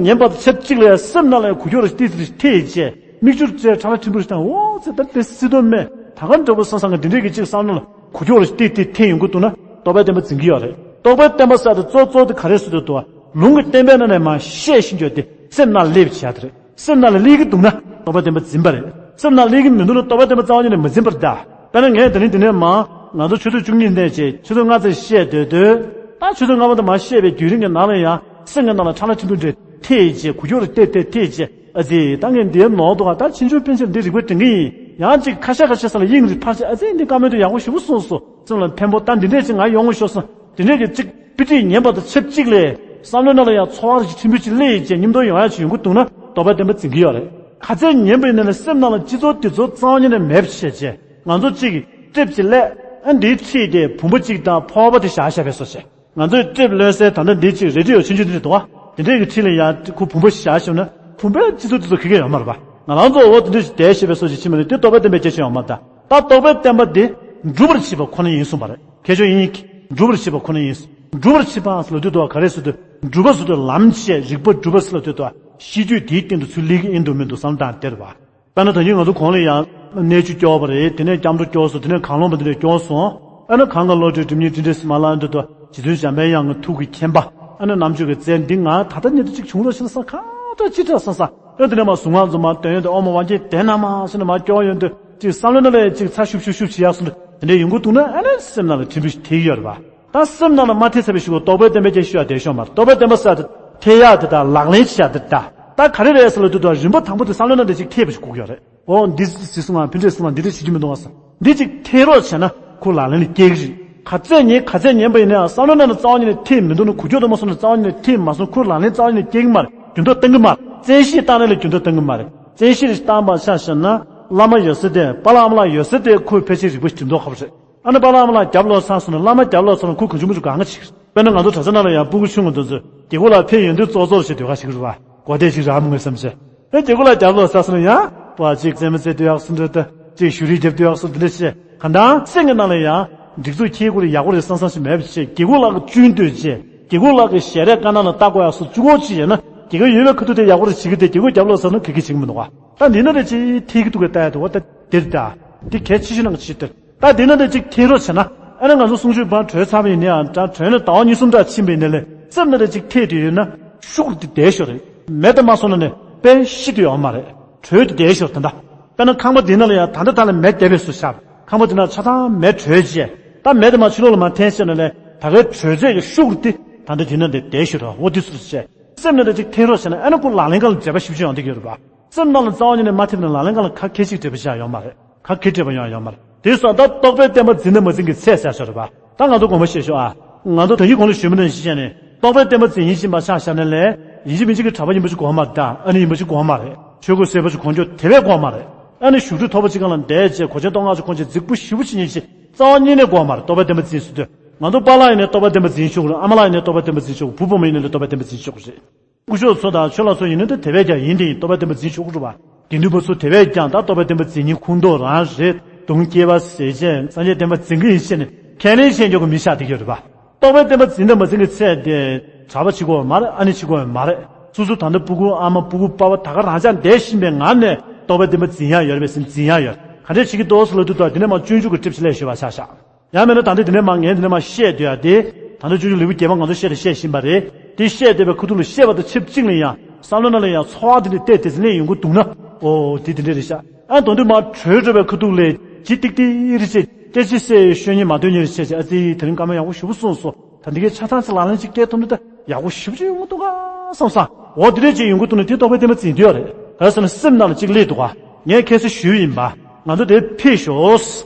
ཉན་པ་དང་ཆབས་ཅིག་ལ་ཡང་སེམས་ནང་ལ་ཡང་འགུལ་སྐྱོད་རེ་ཞིག་ཏིག་ཙི་རེ་ཞིག་ཐེབས་བྱས། མིག་ཆུ་རེ་ཁྲ་ལ་ཁྲིམ་བུ་རེ་བཏང་། འོ་ཙི་ད་དཔེ་སྲིད་དོན་མེད། ད་ག་འདྲ་པོ་བསམ་བསམ་གི་འདི་འདྲས་ཀྱི་ཅིག་བསམ་བློ་ལ་འགུལ་སྐྱོད་རེ་ཞིག་ཏིག་ཏིག་ཐེབས་ཡོང་གི་འདུག་ན་རྟོགས་པའི་བསྟན་པ་འཛིན་གྱི་ཡོད་རེད། རྟོགས་པའི་བསྟན་པ་ཟེར་དེ་གཙོ་གཙོ་དེ་ག་རེ་ཟེར་དུས་དུ་ལུང་གི་བསྟན་པའི་ནང་ནས་མར་བཤད་བཞིན་ཡོད་དེ་སེམས་ནང་སླེབས་བྱས་དེ་རེད། སེམས་ནང་ལ་སླེབས་ཀྱི་འདུག་ན་རྟོགས་པའི་བསྟན་པ་འཛིན་པ་རེད། སེམས་ནང་སླེབས་ཀྱི་མི་འདུག་ན་རྟོགས་པའི་བསྟན་པ་རྩ་བ་ཉིད་ནས་མི་འཛིན་པ་རེད་ད། དཔེར་ན་ངས་དེ་རིང་འདི་ནས་མར་ང་ཚོ་ཆུ་ཚོད་བཅུ་གཉིས་འདས་རྗེས་ཆུ་ཚོད་ལྔ་ཙམ་བཤད་སྡོད་དུས། ད་ཆུ་ཚོད་ལྔ་པ་དེ་མར་བཤད་པའི་བརྒྱུད་རིམ་གྱི་ནང་ལ་ཡང་སེམས་ཀྱི་ནང་ལ་ཁྲ་ལ་ཁྲིམ་བུ་འདྲ་ཐེབས་བྱས། འགུལ་སྐྱོད་རེ་ཏིག་ཏིག་ཐེབས་བྱས། ཨ་ཙི་ད་ངས་འདིའི་ནོར་འདུག་ག་ད་ཕྱིན་ཆད་ཕན་ཆད་འདི་རིག་པ་དྲན་གྱི་ཡིན། ཡང་ཅིག་ཁ་ཤས་ཁ་ཤས་ས་ལ་དབྱིངས་རེ་འཕར་བྱས། ཨ་ཙི་འདི་བཀའ་མོལ་དེ་ཡག་པོ་ཞེ་པོ་གསུངས་སོང་། སེམས་ལ་ཕན་པོ། ད་འདི་འདྲས་ཅིག་ང་ཡོང་ངོ་ཤོག་ཟེར་དེ་འདྲས་ཀྱི་ཅིག་དཔེ་ཁྲིད་ཉན་པ་དང་ཆབས་ཅིག་ལས་བསམ་བློའི་ནང་ལ་ཡང་ཚོར་བ་རེ་ཞིག་ཕྲན་བུ་ཅིག་སླེབས་བྱས་སྙིང་སྟོབས་ཡོང་ཡག་ཅིག་ཡོང་གི་འདུག་ན་རྟོགས་པའི་བསྟན་པ་འཛིན་གྱི་ཡོད་རེད། ག་ཚད་ཉན་པ་ཡིན་ན་ལས་སེམས་ནང་ལ་སྤྱི་ཚོགས་འདི་ཚོ་རྩ་བ་ཉིད་ནས་མེད་པ་བྱས་བྱས། ང་ཚོ་གཅིག་གིས་ཀྲིབ་ཅིག་སླེབས། ཨ་འདིའི་ཁྲིད་དེ་བུམ་པ་གཅིག་དང་ཕོར་པ་དེ་བཞག་བཞག་པའི་བཟོ་བྱས། ང་ཚོས་ཀྲིབ་ལོན་སའི་ད་ལྟ་འདི་གཅིག་རེ་ཌི་ཡོ་ཆུང་ཆུང་འདི་འདུག་ག་དེ་འདྲས་ཀྱི་ཁྲིད་ལ་ཡང་ཁོ་བུམ་པ་ཞིག་བཞག་བཞག་ན་བུམ་པའི་སྤྱི་ཚོགས་འདི་ཚོ་ག་གེ་ཡོད་མ་རེད་པ། ང་རང་ཚོ་འོ་དེ་འདྲས་ཞིག་བསྡད་བཞག་པའི་བཟོ་ཞིག་ཕྱིན་པ་རེད། དེ་རྟོགས་པའི་བསྟན་པའི་སྐད་ཆ་ཡོད་མ་རེད་ད། ད་རྟོགས་པའི་བསྟན་པ་འདི་སྒྲུབ་པར་བྱེད་པ་ཁོ་ན་ཡིན་གསུངས་པ་རེད། ཁྱད་ཆོས་དབྱིངས་ཀྱིས་སྒྲུབ་པར་བྱེད་པ་ཁོ་ན་ཡིན། སྒྲུབ་པར་བྱེད་པ་ཟེར་ལབ་དུས་དུ་ག་རེ་ཟེར་དུས། སྒྲུབ་པ་ཟེར་དུས་ལམ་བྱས། རིགས་པ་སྒྲུབ་པ་ཟེར་ལབ་དུས་དུ་ཤེས་རྒྱུད་དེའི་སྟེང་དུ་ཚུར་སླེབས་ཀྱི་ཡིན་འདུག་མི་འདུག་བསམ་སྟངས་དེ་རེད་པ། དཔེར་ན་ད་གིན་ང་ཚོ་གོང་ལ་ཡང་གནས་ཆུ་སྐྱོར་བ་རེད། དེ་ནས་སྐྱབས་འགྲོ་སྐྱོར་སོང་། དེ་ནས་གང་བླངས་པ་དེ་འདྲ་སྐྱོར་སོང་། ཨ་ནི་གང་ག་བློ་གྲོས་སྒྲིབ་གཉིས་སྤྲིན་བྲལ་སིལ་མ་ལངས་དུས་དུ་རྗེ་བཙུན་འཇམ་པའི་དབྱངས་ཀྱི་ཐུགས་ཀྱི་མཁྱེན་པ། ཨ་ནི་རྣམ་དཔྱོད་ཀྱི་རྩལ་འདི་ང་ད་ལྟ་ཉིད་དུ་གཅིག་བྱུང་རོགས་ཞེས་བསམ་ཁ་ཏ་ཅི་དྲག་བསམ་ས། ཨ་དེ་ནས་མར་གཟུངས་སྔགས་རྫོགས་མ་འདོན་ཡོང་དུས་ཨོཾ་དབང་ཆེན་ལྡན་ན་མ་ཟེར་ནས་མར་སྐྱོར་ཡོང་དུས་གཅིག་བསམ་བློ་ནང་ལ་གཅིག་ཚ་ཤུབ་ཤུབ་ཤུབ་བྱེད་ཡག་སོང་དུས་དེ་འདྲ་ཡོང་གི་འདུག་ན་ཨ་ནི་སེམས་ནང་ལ་ཕྲན་བུ་ཞིག་ཐེབས་ཀྱི་ཡོད་རེད་པ། ད་སེམས་ནང་ལ་མ་ཐེབས་ཚར་བའི་གཞུག་གུ་རྟོགས་པའི་བསྟན་པའི་སྐད་ཆ་ཤོད་ཡག་དེ་ཤོད་མ་རེད། རྟོགས་པའི་བསྟན་པ་ཟེར་དེ་ཐེབས་ཡག་དེ་དང་ལག་ལེན་བྱེད་ཡག་དེ་ད། ད་ག་རེ་རེད་ཟེར་ལབ་དུས་ད་རིམ་པ་དང་པོ་དེ་བསམ་བློ་ནང་དེ་ཅིག་ཐེབས་པ་ཞིག་དགོས་ཀྱི་ཡོད་རེད། འོ་འདི་ཟེར་སོང་ང་། ཕན་ཆད་སོང་ང་། འདི་འདྲ་བྱེད་རྒྱུ་མི་འདུག་ང་ཟེར། འདི་ཅིག་ཐེབས་རོགས་བྱས་ན་ཁོ་ལག་ལེན་ལ་སྐྱེལ་གི་རེད། ག་ཚད་ཉན་ག་ཚད་ཉན་པ་ཡིན་ན་ཡང་བསམ་བློ་ནང་ལ་རྩ་བ་ཉིད་ནས་ཐེབས་མི་འདུག་ན། འགུལ་སྐྱོད་དུ་མ་སོང་ན་རྩ་བ་ཉིད་ནས་ཐེབས་མ་སོང་། ཁོ་ལག་ལེན་རྩ་བ་ཉིད་ནས་སྐྱེལ་གི་མ་རེད། འགྱུར་ལྡོག་གཏང་གི་མ་རེད། བཙན་ཤེད་བཏང་ནས་ལ་འགྱུར་ལྡོག་གཏང་གི་མ་རེད། བཙན་ཤེད་བཏང་པ་ཆ་བཞག་ན་བླ་མ་ཡོད་ས་དེ། པཱ་ལགས་ཨ་མ་ལགས་ཡོད་ས་དེ་ཁོས་ཕལ་ཆེར་རིག་པ་ཞིག་འགྲིམ་མདོག་ཁ་པོ་རེད། ཨ་ནི་པཱ་ལགས་ཨ་མ་ལགས་རྒྱབ་ལོག་ཚར་སོང་ན། བླ་མ་རྒྱབ་ལོག་ཚར་ན་ཁོ་གང་བྱུང་མང་བྱུང་དགའ་ང་བྱེད་ཀྱི་རེད། དཔེར་ན་ང་ཚོ་གྲྭ་ས་ནང་ལ་ཡང་སྤུ་གུ་ཆུང་ངུ་དེ་ཚོས་རྒྱལ་སྒོ་ལ་ཕེབས་ཡོང་དུས་ཙོག་ཙོག་བྱས་སྡོད་ཁ་ཞིག་རེད་པ། གོ་བདེ་ཞིག་རག་མི་འོང་བསམ་བྱས། ཨེ་རྒྱལ་སྒོ་ལ་རྒྱབ་ལོག་ཚར་སོང་ན་ཡང་པ་གཅིག་རྩེད་མོ་རྩེ་སྡོད་ཡག་སོང་འདྲ་ད། གཅིག་བཞུགས་རིས་རྒྱབ་སྡོད་ཡག་སོང་འདི་འདྲ་བྱས། གང་ལྟར་སེམས་ཀྱི་ནང་ལ་ཡང་སྒྲིག་འཛུགས་འཁྱེར་དགོས་རེད། ཡག་པོ་རེད་བསམ་བསམ་ཞིག་མེད་པ་བྱས། རྒྱལ་སྒོ་ལ་གི་བཅུན་སྡོད་བྱས། རྒྱལ་སྒོ་ལ་གི་ཞལ་རས་དཀར་ནག་ལ་ལྟ་དགོས་ཡག་སོང་བཅུ་གོ་གཅིག་བྱས་ན། རྒྱལ་ཁབ་ཡོད་པའི་ཁ་ཐུག་དེ་ཡག་པོ་རེད་བྱེད་ཀྱི་དེ། རྒྱལ་སྒོ་རྒྱབ་ལོག་ཚར་ན་ག་གི་བྱེད་ཀྱི་མི་འདུག་ག་ད་འདི་ན་རེ་ཅིག་ཐེབས་ཀྱི་འདུག་ག་ལྟ་ཡག་འདུག་བ། ད་འདིར་ད་འདི་གལ་ཆེ་ཤོས་ནང་གི་ཆེ་སྟེར། ད་འདི་ན་འདི་གཅིག་ཐེབས་རོགས་བྱས་ན། ཨ་ནི་ང་ཚོ་གསུང་ཆོས་བར་གྲོལ་ཚར་བ་ཡིན་ན་ཡང་འདྲ། གྲོལ་ནས་ཟླ་བ་གཉིས་གསུམ་འདྲ་ཕྱིན་པ་ཡིན་ན་ལས་སེམས་ནང་འདི་གཅིག་ཐེབས་དུས་ཡོད་ན་ཤུགས་དེ་བསྡད་ཤོར་རེད། མེད་དུ་མ་སོང་ན་ནི་དཔེ་ཤི་དུ་ཡོད་མ་རེད། གྲོལ་དུ་བསྡད་ཤོར་ད་ལྟ། དཔེར་ན་ཁང་པ་འདི་ན་ལ་ཡང་ད་ལྟ་ད་ལ་མེ་བསྡད་པའི་བཟོ་བྱས། ཁང་པ་འདི་ན་ཆ་ཚང་མེ་གྲོལ་རྗེས་ད་མེ་དུ་མ་ཕྱི་ལོགས་ལ་མ་འཐེན་ཤོར་ན་ལས་ད་གའི་གྲོལ་ཚད་ཀྱི་ཤུགས་དེ་ད་ལྟ་འདི་ན་འདི་བསྡད་ཤོར་རེད། འོ་འདི་ཚོ་བྱས། སེམས་ནང་དེ་གཅིག་ཐེབས་རོགས་བྱས་ན། ཨ་ནི་ཁོ་ལག་ལེན་སྒང་ལ་འབྲེལ་བ་ཞེ་པོ་ཅིག་ཡོང་བསྡད་ཀྱི་ཡོད་རེད་པ། སེམས་ནང་ལ་རྩ་བ་ཉིད་ནས་མ་ཐེབས་ན་ལག་ལེན་སྒང་ལ་ཁ་གས་གཅིག་འབྲེལ་བ་བཞག་ཡོད་མ་རེད། ཁ་གས་འབྲེལ་བ་ཡང་ཡོད་མ་རེད། དེ་སོང་ད་རྟོགས་པའི་བསྟན་པ་འཛིན་དང་མ་འཛིན་གྱི་ཚད་ཟེར་ཡག་ཡོད་རེད་པ། ད་ང་ཚོ་དགོངས་པ་བཞེས་ཤོག་ཨ། ང་ཚོ་ད་གིན་གོང་ལ་ཞུས་པ་ནང་བཞིན་བྱས་ནས་རྟོགས་པའི་བསྟན་པ་འཛིན་ཡིན་ཕྱིན་པ་ཆ་བཞག་ན་ལས་ཡིན་གཅིག་མིན་གཅིག་གི་གྲྭ་པ་ཡིན་པ་ཅིག་དགོས་མ་རེད། ད་ཨ་ནི་ཡིན་པ་ཅིག་དགོས་མ་རེད། ཆོས་གོས་གསལ་པོ་ཅིག་གོན་རྒྱུ་དེ་བས་དགོས་མ་རེད། ཨ་ནི་བཞུགས་ཁྲི་མཐོ་པོ་ཅིག་སྒང་ལ་བསྡད་བྱས་གོས་ཆེན་སྟོད་ངག་ཅིག་གོན་བྱས་རྫིག་པོ་ཞེ་པོ་ཅིག་ཡིན་ཕྱིན་རྩ་བ་ཉིད་ནས་དགོས་མ་རེད། རྟོགས་པའི་བསྟན་པ་འཛིན་ཟེར་དུས། ང་ཚོ་པཱ་ལགས་ཡིན་ནའི་རྟོགས་པ་བརྟན་པོ་འཛིན་ཆོག་གི་རེད། ཨ་མ་ལགས་ཡིན་ནའི་རྟོགས་པ་བརྟན་པོ་འཛིན་ཆོག་གི། བུ་བུ་མོ་ཡིན་ནའི་རྟོགས་པ་བརྟན་པོ་འཛིན་ཆོག་གི་རེད། སྐུ་ཞབས་ཚོ་དང་ཆོས་ལ་སོགས་ཡིན་ནའི་ད་དེ་བས་ཀྱང་ཡིན་དེ་ཡིན། རྟོགས་པ་བརྟན་པོ་འཛིན་ཆོག་གི་རེད་བ། དགེ་འདུན་པ་ཚོ་དེ་བས་ཀྱང་ད་རྟོགས་པ་བརྟན་པོ་འཛིན་མཁན་ཁུངས་གཏོགས་རང་རེད། གདུང་སྐྱེས་པ་ཟས་བཅད་སངས་རྒྱས་བསྟན་པ་འཛིན་གྱི་ཡིན་ཞེས་ནས་ཁས་ལེན་བྱེད་མགྱོགས་ཀྱི་མི་ཤ་དེ་ཡོད་རེད་བ། རྟོགས་པ་བརྟན་པོ་འཛིན་དང་མ་འཛིན་གྱི་ཚད་དེ་གྲྭ་པ་གཅིག་པོ་མ་རེད། ཨ་ནེ་གཅིག་པོ་མ་རེད། སོ་སོ་ད་ལྟ་སྤུ་གུ་ཨ་མ་སྤུ་གུ་པ་ཕ་ད་ག་རང་ཅག་བསྡད་བཞིན་པའི་ངང་ནས་རྟོགས་པ་བརྟན་པོ་འཛིན་ཡ་ཡོད་རེད་པས་ཟེར་འཛིན་ཡ་ཡོད། ག་འདྲས་བྱེད་ཀྱི་འདུག་ཟེར་ལབ་དུས་ད་དེ་ནས་མ་སྤྱོད་འཇུག་གི་ཊིབ་ཞིག་ལས་ཞུ་བ་ཆགས་ཤག་ཡང་མིན་ན་ད་ལྟ་འདི་ནས་མ་ངས་འདི་ནས་མ་བཤད་སྡོད་ཡ་དེ། ད་ལྟ་སྤྱོད་འཇུག་ལེའུ་བརྒྱད་པ་ང་ཚོ་བཤད་དང་བཤད་བཞིན་པ་རེད། དེ་བཤད་སྡོད་པའི་ཁ་ཐུག་ལ་བཤད་པ་དང་ཆབས་ཅིག་ལ་ཡང་བསམ་བློ་ནང་ལ་ཡང་ཚོར་བ་དེ་འདྲ་བལྟས་དེ་ཚོ་ནས་ཡོང་གི་འདུག་ན། ཨོ་དེ་དེ་འདྲ་རེད་ཤག་ཨ་དོན་དུ་མ་བྲོས་འགྲོ་བའི་ཁ་ཐུག་ལ་ཇི་ཏིག་ཏིག་རེ་བྱས་སྐད་ཆ་བཤད་ཤོད་ཉེ་མ་ཐོན་ཉེ་རེ་བྱས་བྱས། ཨ་ཙི་དེ་རིང་སྐར་མ་ཡག་པོ་ཞེ་པོ་སོང་སོང་། ད་འདི་གའི་ཆ་ཚང་ཚེ་ལག་ལེན་ཅིག་སྐྱེལ་ཐུབ་ན་ད་ཡག་པོ་ཞེ་པོ་ཅིག་ཡོང་གི་འདུག་ག་བསམ་སོང་། འོ་དེ་འདྲ་ཅིག་ཡོང་གི་འདུག་ན་དེ་རྟོགས་པ་བརྟན་པོ་འཛིན་དུས་ཡོད་རེད། ག་རེ་ཟེར་ན་སེམས་ནང་ལ་ཅིག་སླེབས་འདུག་ག་ངས་ཁ་སང་ཞུས་ཡིན་པ། ང་ཚོ་དེ་ཕེབས་ཤོག་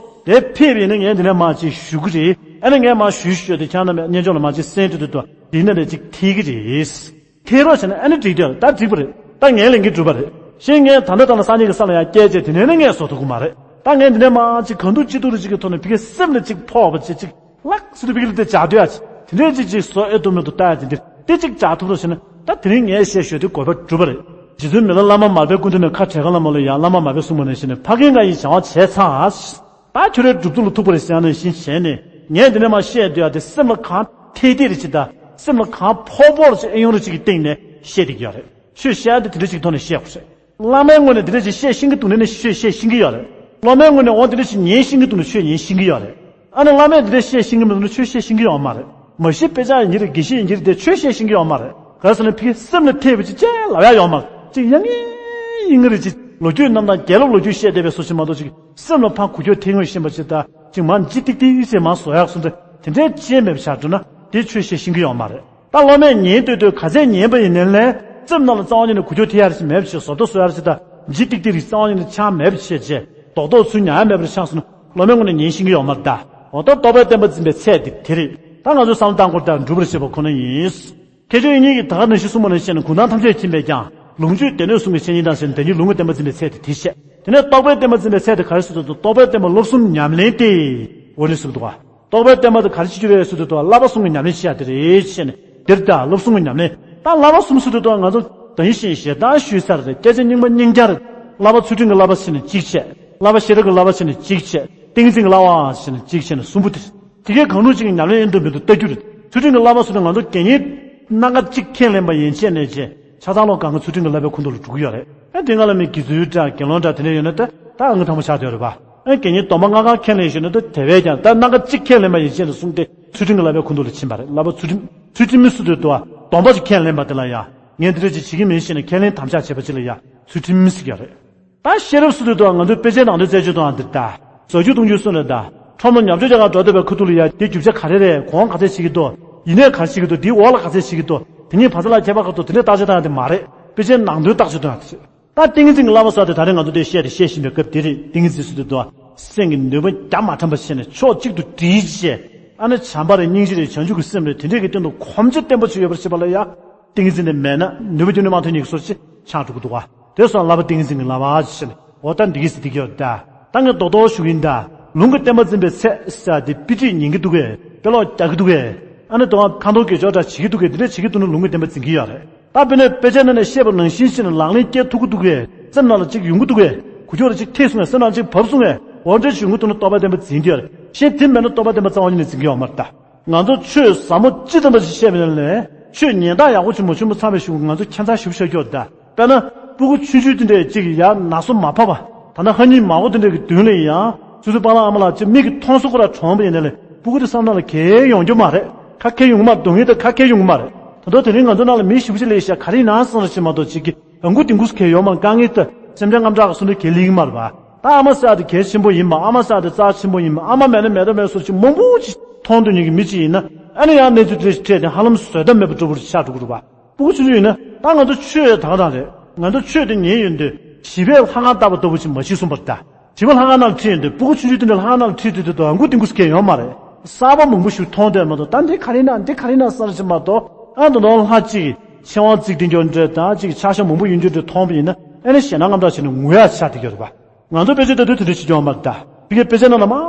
དེ་ཕེབས་པ་ཡིན་ན་ངས་འདི་ནས་མར་ཅིག་ཞུ་གི་རེད། ཨ་ནི་ངས་མར་ཞུས་ཞུས་ཏེ་ཁྱེད་རྣམ་པའི་སྙན་ཅོག་ལ་མར་ཅིག་གསན་དུས་དུས་དུ་འདི་ནས་ལས་ཅིག་ཐེག་གི་རེད། ཐེག་རོགས་བྱས་ན་ཨ་ནི་འགྲིག་དུས་ད་འགྲིག་པ་རེད། ད་ངའི་ལས་འགན་འགྲུབ་པ་རེད། གཞན་ངས་ད་ལྟ་ད་ལ་སང་ཉིན་གྱི་ས་ལ་ཡང་སྐྱེལ་བྱས་དེ་ནས་ནི་ངས་བཟོ་ཐུབ་ཀྱི་མ་རེད། ད་ངས་འདི་ནས་མར་ཅིག་གང་ཐུབ་ཅི་ཐུབ་རེ་ཅིག་གི་ཐོག་ནས་ཕ་གིའི་སེམས་ལ་ཅིག་ཕོག་པ་ཅིག་ཅིག་ལགས་སུ་དུ་བིག་ལི་དེ་ཇག་དུས་ཨ་ཅི་དེ་འདྲའི་ཅིག་ཅིག་བཟོ་ཨེ་ཐུབ་མི་འདུག་ལྟ་ཡ་དེ་འདྲ་དེ་ཅིག་ཇག་ཐུབ་རོགས་བྱས་ན། ད་དེ་རིང་ངས་བཤད་ཤོད་དེ་དགོས་པ་གྲུབ་པ་རེད། རྗེ་བཙུན་མི་ལ་བླ་མ་མར་པའི་སྐུ་མདུན་ནས་ཁ་བྲལ་ཁ་བླ་མ་ལ་ཡང་བླ་མ་མར་པས་གསུངས་པ་ནང་བཞིན་ནས་ཕ་རྒན་ང་ཡི་བྱ་བ་བྱས་ཚར། ད་ཁྱོད་རའི་སྒྲུབ་ཐུབ་ལ་ཐུག་པ་རེད་ཟེར་ཡ་ནང་བཞིན་བྱས་ནས་ངས་འདི་ནས་མར་བཤད་སྡོད་ཡ་དེ་སེམས་ལ་གང་ཐེག་ཐེག་རེ་ཅིག་དང་སེམས་ལ་གང་ཕོག་ཕོག་རེ་ཅིག་ཨེ་ཡོང་རེ་ཅིག་གི་སྟེང་ནས་བཤད་བསྡད་ཀྱི་ཡོད་རེད། ཆོས་བཤད་ཡ་དེ་དེ་འདྲ་ཅིག་ཐོག་ནས་བཤད་དགོས་རེད། བླ་མའི་ངོས་ནས་འདི་འདྲ་ཅིག་བཤད་ཤེས་ཀྱི་འདུག་ན་ནི་ཆོས་བཤད་ཤེས་ཀྱི་ཡོད་རེད། སློབ་མའི་ངོས་ནས་འོ་འདི་འདྲ་ཞིག་ཉན་ཤེས་ཀྱི་འདུག་ན་ཆོས་ཉན་ཤེས་ཀྱི་ཡོད་རེད། ཨ་ནི་བླ་མས་འདི་འདྲ་བཤད་ཤེས་ཀྱི་མི་འདུག་ན་ཆོས་བཤད་ཤེས་ཀྱི་ཡོད་མ་རེད། མ་གཞི་དཔེ་ཆ་ཡིན་གྱི་རེད། དགེ་བཤེས་ཡིན་གྱི་རེད་དེ་ཆོས་བཤད་ཤེས་ཀྱི་ཡོད་མ་རེད། ག་རེ་ཟེར་ན་ཕ་གི་སེམས་ལ་ཐེབས་པ་ཅིག་ཅེས་ལབ་ཡ་ཡོད་མ་རེད། ཅིག་ཡང་ངེ་ཡིན་གྱི་རེད། ཅིག་ལོ་རྒྱུས་རྣམ་ཐར་རྒྱལ་སློབ་ལོ་རྒྱུས་བཤད་བསྡད་པའི་བཟོ་ཞིག་མ་གཏོགས་ཅིག་སེམས་ལ་ཕར་འགུལ་སྐྱོད་ཐེབས་མཁན་ཞིག་ཡིན་པ་ཅིག་ད་ཅིག་མར་འཇི་ཏིག་ཏིག་ཅེས་མར་བཟོ་ཡག་སོང་ད་དེ་འདྲའི་ཅེས་མེད་པ་ཆགས་འགྲོ་ན་དེ་ཆོས་བཤད་ཤེས་ཀྱི་ཡོད་མ་རེད། ད་སློབ་མས་ཉན་སྡོད་དུས་ག་ཚད་ཉན་པ་ཡིན་ནའི་ལས་སེམས་ནང་ལ་རྩ་བ་ཉིད་ནས་འགུལ་སྐྱོད་ཐེབས་ཡ་རེ་ཞིག་མེད་པ་ཞིག་བཟོ་ལྟ་བཟོ་ཡ་རེ་ཞིག་དང་འཇི་ཏིག་ཏིག་རིགས་རྩ་བ་ཉིད་ནས་ཆགས་མེད་པ་བྱས་རྗེས་རྡོག་རྡོག་ཚུར་ཉར་ཡ་མེད་པ་རེ་ཆགས་སོང་ན་སློབ་མའི་ངོས་ནས་ཉན་ཤེས་ཀྱི་ཡོད་མ་རེད་ད། འོ་ད་རྟོགས་པའི་བརྟན་པ་འཛིན་པའི་ཚད་དེ་དེ་རེད། ད་ང་ཚོས་བསམ་བློ་བཏང་དགོས་ད་འགྲུབ་པར་བྱེད་པ་ཁོ་ན་ཡིན། མཁས་མཆོག་དབྱིག་གཉེན་གྱིས་ད་ག་ནང་བཞིན་གསུངས་པ་ནང་བཞིན་ནི་གུང་ཐང་ཐམས་ཅད་མཁྱེན་པས་ཀྱང་ལོངས་སྤྱོད་སྡེ་སྣོད་གསུམ་གྱི་འཆད་ཉན་དང་ཟེར་ནས་བདག་ཉིད་ལུང་གི་བསྟན་པ་འཛིན་པའི་ཚད་དེ་དེ་བཤད། དེ་ནས་རྟོགས་པའི་བརྟན་པ་འཛིན་པའི་ཚད་དེ་ག་རེ་ཟེར་དུས་རྟོགས་པའི་བརྟན་པ་སློབ་གསུམ་ཉམས་ལེན་ཏེ། འོ་རེད་ཟེར་གི་འདུག་ག་རྟོགས་པའི་བརྟན་པ་དེ་ག་རེ་བྱེད་རྒྱུ་རེད་ཟེར་དུས་ད་བསླབ་པ་གསུམ་གྱི་ཉམས་ལེན་བྱེད་ཡ་དེ་རེད་ཅེས་ནས་འདིར་ད་སློབ་གསུམ་གྱི་ཉམས་ལེན། ད་བསླབ་པ་གསུམ་ཟེར་དུས་ད་ང་ཚོ་ད་ཡིན་ཞིང་ཞེ་སྡང་ཞུས་ཚར་རེད། སྐད་ཆ་རྙིང་པ་རྙིང་རྒྱ་རེད། བསླབ་པ་ཚུལ་ཁྲིམས་ཀྱི་བསླབ་པ་ཟེར་ནས་གཅིག་བྱས། བསླབ་པ་ཤེས་རབ་ཀྱི་བསླབ་པ་ཟེར་ནས་གཅིག་བྱས། ཏིང་འཛིན་གྱི་བསླབ་པ་ཟེར་ནས་གཅིག་བྱས་ནས་གསུམ་པོ་དེ། དེ་གའི་གང་རུང་གཅིག་གི་ཉམས་ལེན་ཡིན་དུ་མིན་དུ་ལྟ་རྒྱུ་རེད། ཚུལ་ཁྲིམས་ཀྱི་བསླབ་པ་ཟེར་ན་ང་ཚོ་དགེ་བསྙེན་སྣ་ཁ་གཅིག་ཁས་ལེན་པ་ཡན་ཆད་ནས་བྱས་ཆ་ཚང་ལོ་གང་གི་ཚུལ་ཁྲིམས་ཀྱི་བསླབ་པའི་ཁོངས་གཏོགས་ལ་འགྲོ་གི་ཡོད་རེད། ཨ་དེ་སྔ་ལ་མི་དགེ་ཚུལ་འདྲ་དགེ་སློང་འདྲ་དེ་འདྲ་ཡོད་ན་ད་ད་ཨང་ཀི་དང་པོ་ཆགས་བསྡད་ཡོད་རེད་པ། ཨ་དགེ་བསྙེན་སྡོམ་པ་ལྔ་གང་ཁས་ལེན་ཞུས་ན་ད་དེ་བས་ཀྱང་ད་སྣ་ཁ་གཅིག་ཁས་ལེན་པ་ཡན་ཆད་ནས་གསུངས་ཏེ་ཚུལ་ཁྲིམས་ཀྱི་བསླབ་པའི་ཁོངས་གཏོགས་ལ་ཕྱིན་པ་རེད། བསླབ་པ་ཚུལ་ཁྲིམས་ཚུལ་ཁྲིམས་མི་སྲིད་དུ་དུ་བ་སྡོམ་པ་ཞིག་ཁས་ལེན་པ་དེ་ལ་ཡང་ངས་འདི་འདྲ་ཅིག་བྱེད་ཀྱི་མིན་ཞེས་ནས་ཁས་ལེན་དམ་བཅའ་བྱས་པ་ཅིག་ལ་ཡང་ཚུལ་ཁྲིམས་མི་སྲིད་ཀྱི་རེད། ད་ཤེས་རབ་སུ་དུ་དུ་ང་ཚོའི་དཔེ་ཆའི་ནང་དུ་རྩད་གཅོད་གཏོང་བ་འདིར་ད། བཟོ་རྒྱུ་གཏོང་རྒྱུ་སུ་ནས་ད། ཁྲོམ་ལ་ཉམས་བཅོས་རྒྱག་གར་འགྲོ་འདོད་པའི་ཁུ་ཐུག་ལ་ཡ་དེ་རྒྱུ་ཆ་ག་རེ་རེད། གོང་ག་ཚད་བྱེད་ཀྱི་འདུག་ཡིན་ནའི་ག་རེ་བྱེད་ཀྱི་འདུག་དེའི་འོག་ལ་ག་ཚད་བྱེད་ཀྱི་འདུག་དེ་ཉིད་བ་ཚ་ལ་ཁྱད་པར་ག་འདུག་དེ་འདྲའི་བརྟག་དཔྱད་བཏང་ཡ་དེ་མ་རེད། དཔེ་ཆའི་ནང་དོན་བརྟག་དཔྱད་གཏོང་ཡ་དེ་རེད། ད་ཏིང་འཛིན་གྱི་བསླབ་པ་སོགས་དེ་ད་རེས་ང་ཚོ་འདིར་བཤད་དེ་བཤད་བཞིན་པའི་སྐབས་དེ་རེད། ཏིང་འཛིན་སུ་དུ་འདུག་སེམས་ཀྱི་ནུས་པ་རྒྱ་མ་ཕྲན་པ་བྱས་ནས་ཕྱོགས་གཅིག་ཏུ་སྒྲིལ་བྱས། ཨ་ནི་བྱམས་པ་རེད། སྙིང་རྗེ་རེད། བྱང་ཆུབ་ཀྱི་སེམས་རེད། དེ་འདྲས་ཀྱི་སྟེང་དུ་གོམས་གཤིས་བརྟན་པོ་ཞིག་ཡོད་པར་བྱེད་པ་ལ་ཡ། ཏིང་འཛིན་དེ་མེད་ན་ནུས་པ་རྒྱུ་ནི་མ་ཐོན་ཉིད་ཀྱི་སོར་ཆེ་ཆགས་འགྲོ་གི་འདུག་ག་དེ་སོང་བསླབ་པ་ཏིང་འཛིན་གྱི་བསླབ་པ་ཞེས་ནས་འོ་ད་འདི་གི་སྲིད་དེ་གྱོད་ད། ད་ངས་རྡོག་རྡོག་ཞུ་གིན་ད། ལུང་གི་བསྟན་པ་འཛིན་པའི་ཚད་ཟེར་དེ་དཔེ་ཁྲིད་ཉན་གི་འདུག་གས། དཔེ་ཀློག་རྒྱག་གི་འདུག་གས། ཨ་ནི་དོ་ཁ་འདོན་དགེ་སྦྱོར་འདྲ་བྱེད་ཀྱི་འདུག་གས། འདི་འདྲ་བྱེད་ཀྱི་འདུག་ན་ལུང་གི་བསྟན་པ་འཛིན་གྱི་ཡོད་རེད། ད་དཔེར་ན་དཔེ་ཆའི་ནང་ནས་བཤད་པ་ནང་བཞིན་བྱས་ནས་ལག་ལེན་སྐྱེལ་ཐུབ་ཀྱི་འདུག་གས། སེམས་ནང་ལ་ཅིག་ཡོང་གི་འདུག་གས། གུ་ཁྱོག་ལ་ཅིག་ཐེབས་སོང་ངས། སེམས་ནང་ཅིག་བབས་སོང་ངས། འོ་འདྲ་ཞིག་ཡོང་གི་འདུག་ན་རྟོགས་པ་བརྟན་པོ་འཛིན་གྱི་ཡོད་རེད། གཞན་དེ་མེད་ན་རྟོགས་པ་བརྟན་པོ་རྩ་བ་ཉིད་ནས་འཛིན་གྱི་ཡོད་མ་རེད་ད། ང་ཚོ་ཆོས་ཟབ་མོ་ཅི་ཙམ་པ་ཞིག་བཤད་པ་ཡིན་ནའི་ཆོས་ཉན་སྟངས་ཡག་པོ་ཞིག་མ་བྱུང་བ་ཚང་བའི་གཞུག་ང་ཚོ་ཁྱད་མཚར་ཞིག་ཤར་གྱི་ཡོད་རེད་ད། དཔེར་ན། སྤུ་གུ་ཆུང་ཆུང་དེ་འདྲས་ཅིག་ཡར་ན་སོ་མ་ཕོག་པ། ད་ནི་ཧ་ཉིན་མ་གོ་དེ་འདྲས་ཀྱི་མདུན་ལ་ཡང་སོ་སོའི་པཱ་ལགས་ཨ་མ་ལགས་ཅིག་མིག་གིས་མཐོང་སོ་ཁོ་ར་གྲོངས་པ་ཡིན་ན་ལས་སྤུ་གུ་དེ་བསམ་བློ་ལ་གལ་ཡོང་རྒྱུ་མ་རེད། ཁ་ཁྱེར་ཡོང་གི་མ་རེད། སྡུག་བསྔལ་དེ་ཁ་ཁྱེར་ཡོང་གི་མ་རེད། ད་དུང་དེ་རིང་ང་ཚོ་ནང་ལ་མི་ཞེ་པོ་ཅིག་སླེབས་ཤག་ག་རེ་ཡིན་ན་བསམ་ར་ཅིག་མ་གཏོགས་ཅིག་གི་ཨ་ཁུ་དེ་ཁུ་གལ་ཡོད་མ་རེད། དཀའ་ངལ་དེ་སེམས་ཅན་དངངས་སྐྲག་གི་སོ་འདྲ་གལ་སླེབས་ཀྱི་མ་རེད་པ། ད་ཨ་མ་ཟེར་ཡ་དེ་གལ་ཆེན་པོ་ཡིན་པ། ཨ་མ་ཟེར་ཡ་དེ་རྩ་ཆེན་པོ་ཡིན་པ། ཨ་མ་མེད་ན་མེད་དོ་མེད་བཟོ་ཅིག་མང་པོ་ཅིག་མཐོང་འདོད་མཁན་གྱི་མི་ཅིག་ཡིན་ན། ཨ་ནི་ཡང་གནས་ཚུལ་དེ་འདྲ་ཞིག་འཕྲད་དེ་ཧ་ལམ་བཟོད་ཐབས་མེད་པ་འདྲ་པོ་ཆགས་འགྲོ་གི་རེད་པ། སྤུ་གུ་ཆུང་ཆུང་ཡིན་ན་ད་ང་ཚོ་ཆོས་དག་དང་རེད། ང་ཚོ་ཆོས་དེ་ཉན་ཡོང་དུས་བྱིས་པས་ལྷ་ཁང་བཏབ་པ་ལྟ་བུ་ཅིག་མ་བྱེད་གསུངས་པར་ད། བྱིས་པ་ལྷ་ཁང་ནང་ལ་ཁྲིད་ཡོང་དུས་སྤུ་གུ་ཆུང་ཆུང་དེ་འདྲ་ལྷ་ཁང་ནང་ལ་ཁྲིད་དུས་དུས་དུ་ཨ་ཁུ་དེ་ཁུ་གལ་ཡོད་མ་རེད། གསར་པ་མང་པོ་ཞིག་མཐོང་དུས་མ་གཏོགས་ད་འདི་ག་རེ་ན་འདི་ག་རེ་ན་བསམ་ར་ཅིག་མ་གཏོགས། ཨ་ད་དུང་ལྷ་གཅིག་གིས་ཕྱེ་དབང་བརྩིགས་དེ་འགྱོ་འདྲ་ད་ཅིག་ཕྱག་ཞྭ་མང་པོ་ཡོང་རྒྱུ་འདྲ་མཐོང་པ་ཡིན་ན་ཨ་ནི་ཞེད་སྣང་དངངས་སྐྲག་བྱས་ནས་ངུ་ཡ་ཆགས་བསྡད་ཀྱི་ཡོད་རེད་པ། ང་ཚོ་དཔེ་ཆ་ལྟ་དུས་དེ་འདྲ་ཞིག་ཡོང་མ་རེད་ད། དེ་གའི་དཔེ་ཆ་ནང་ལ་མར་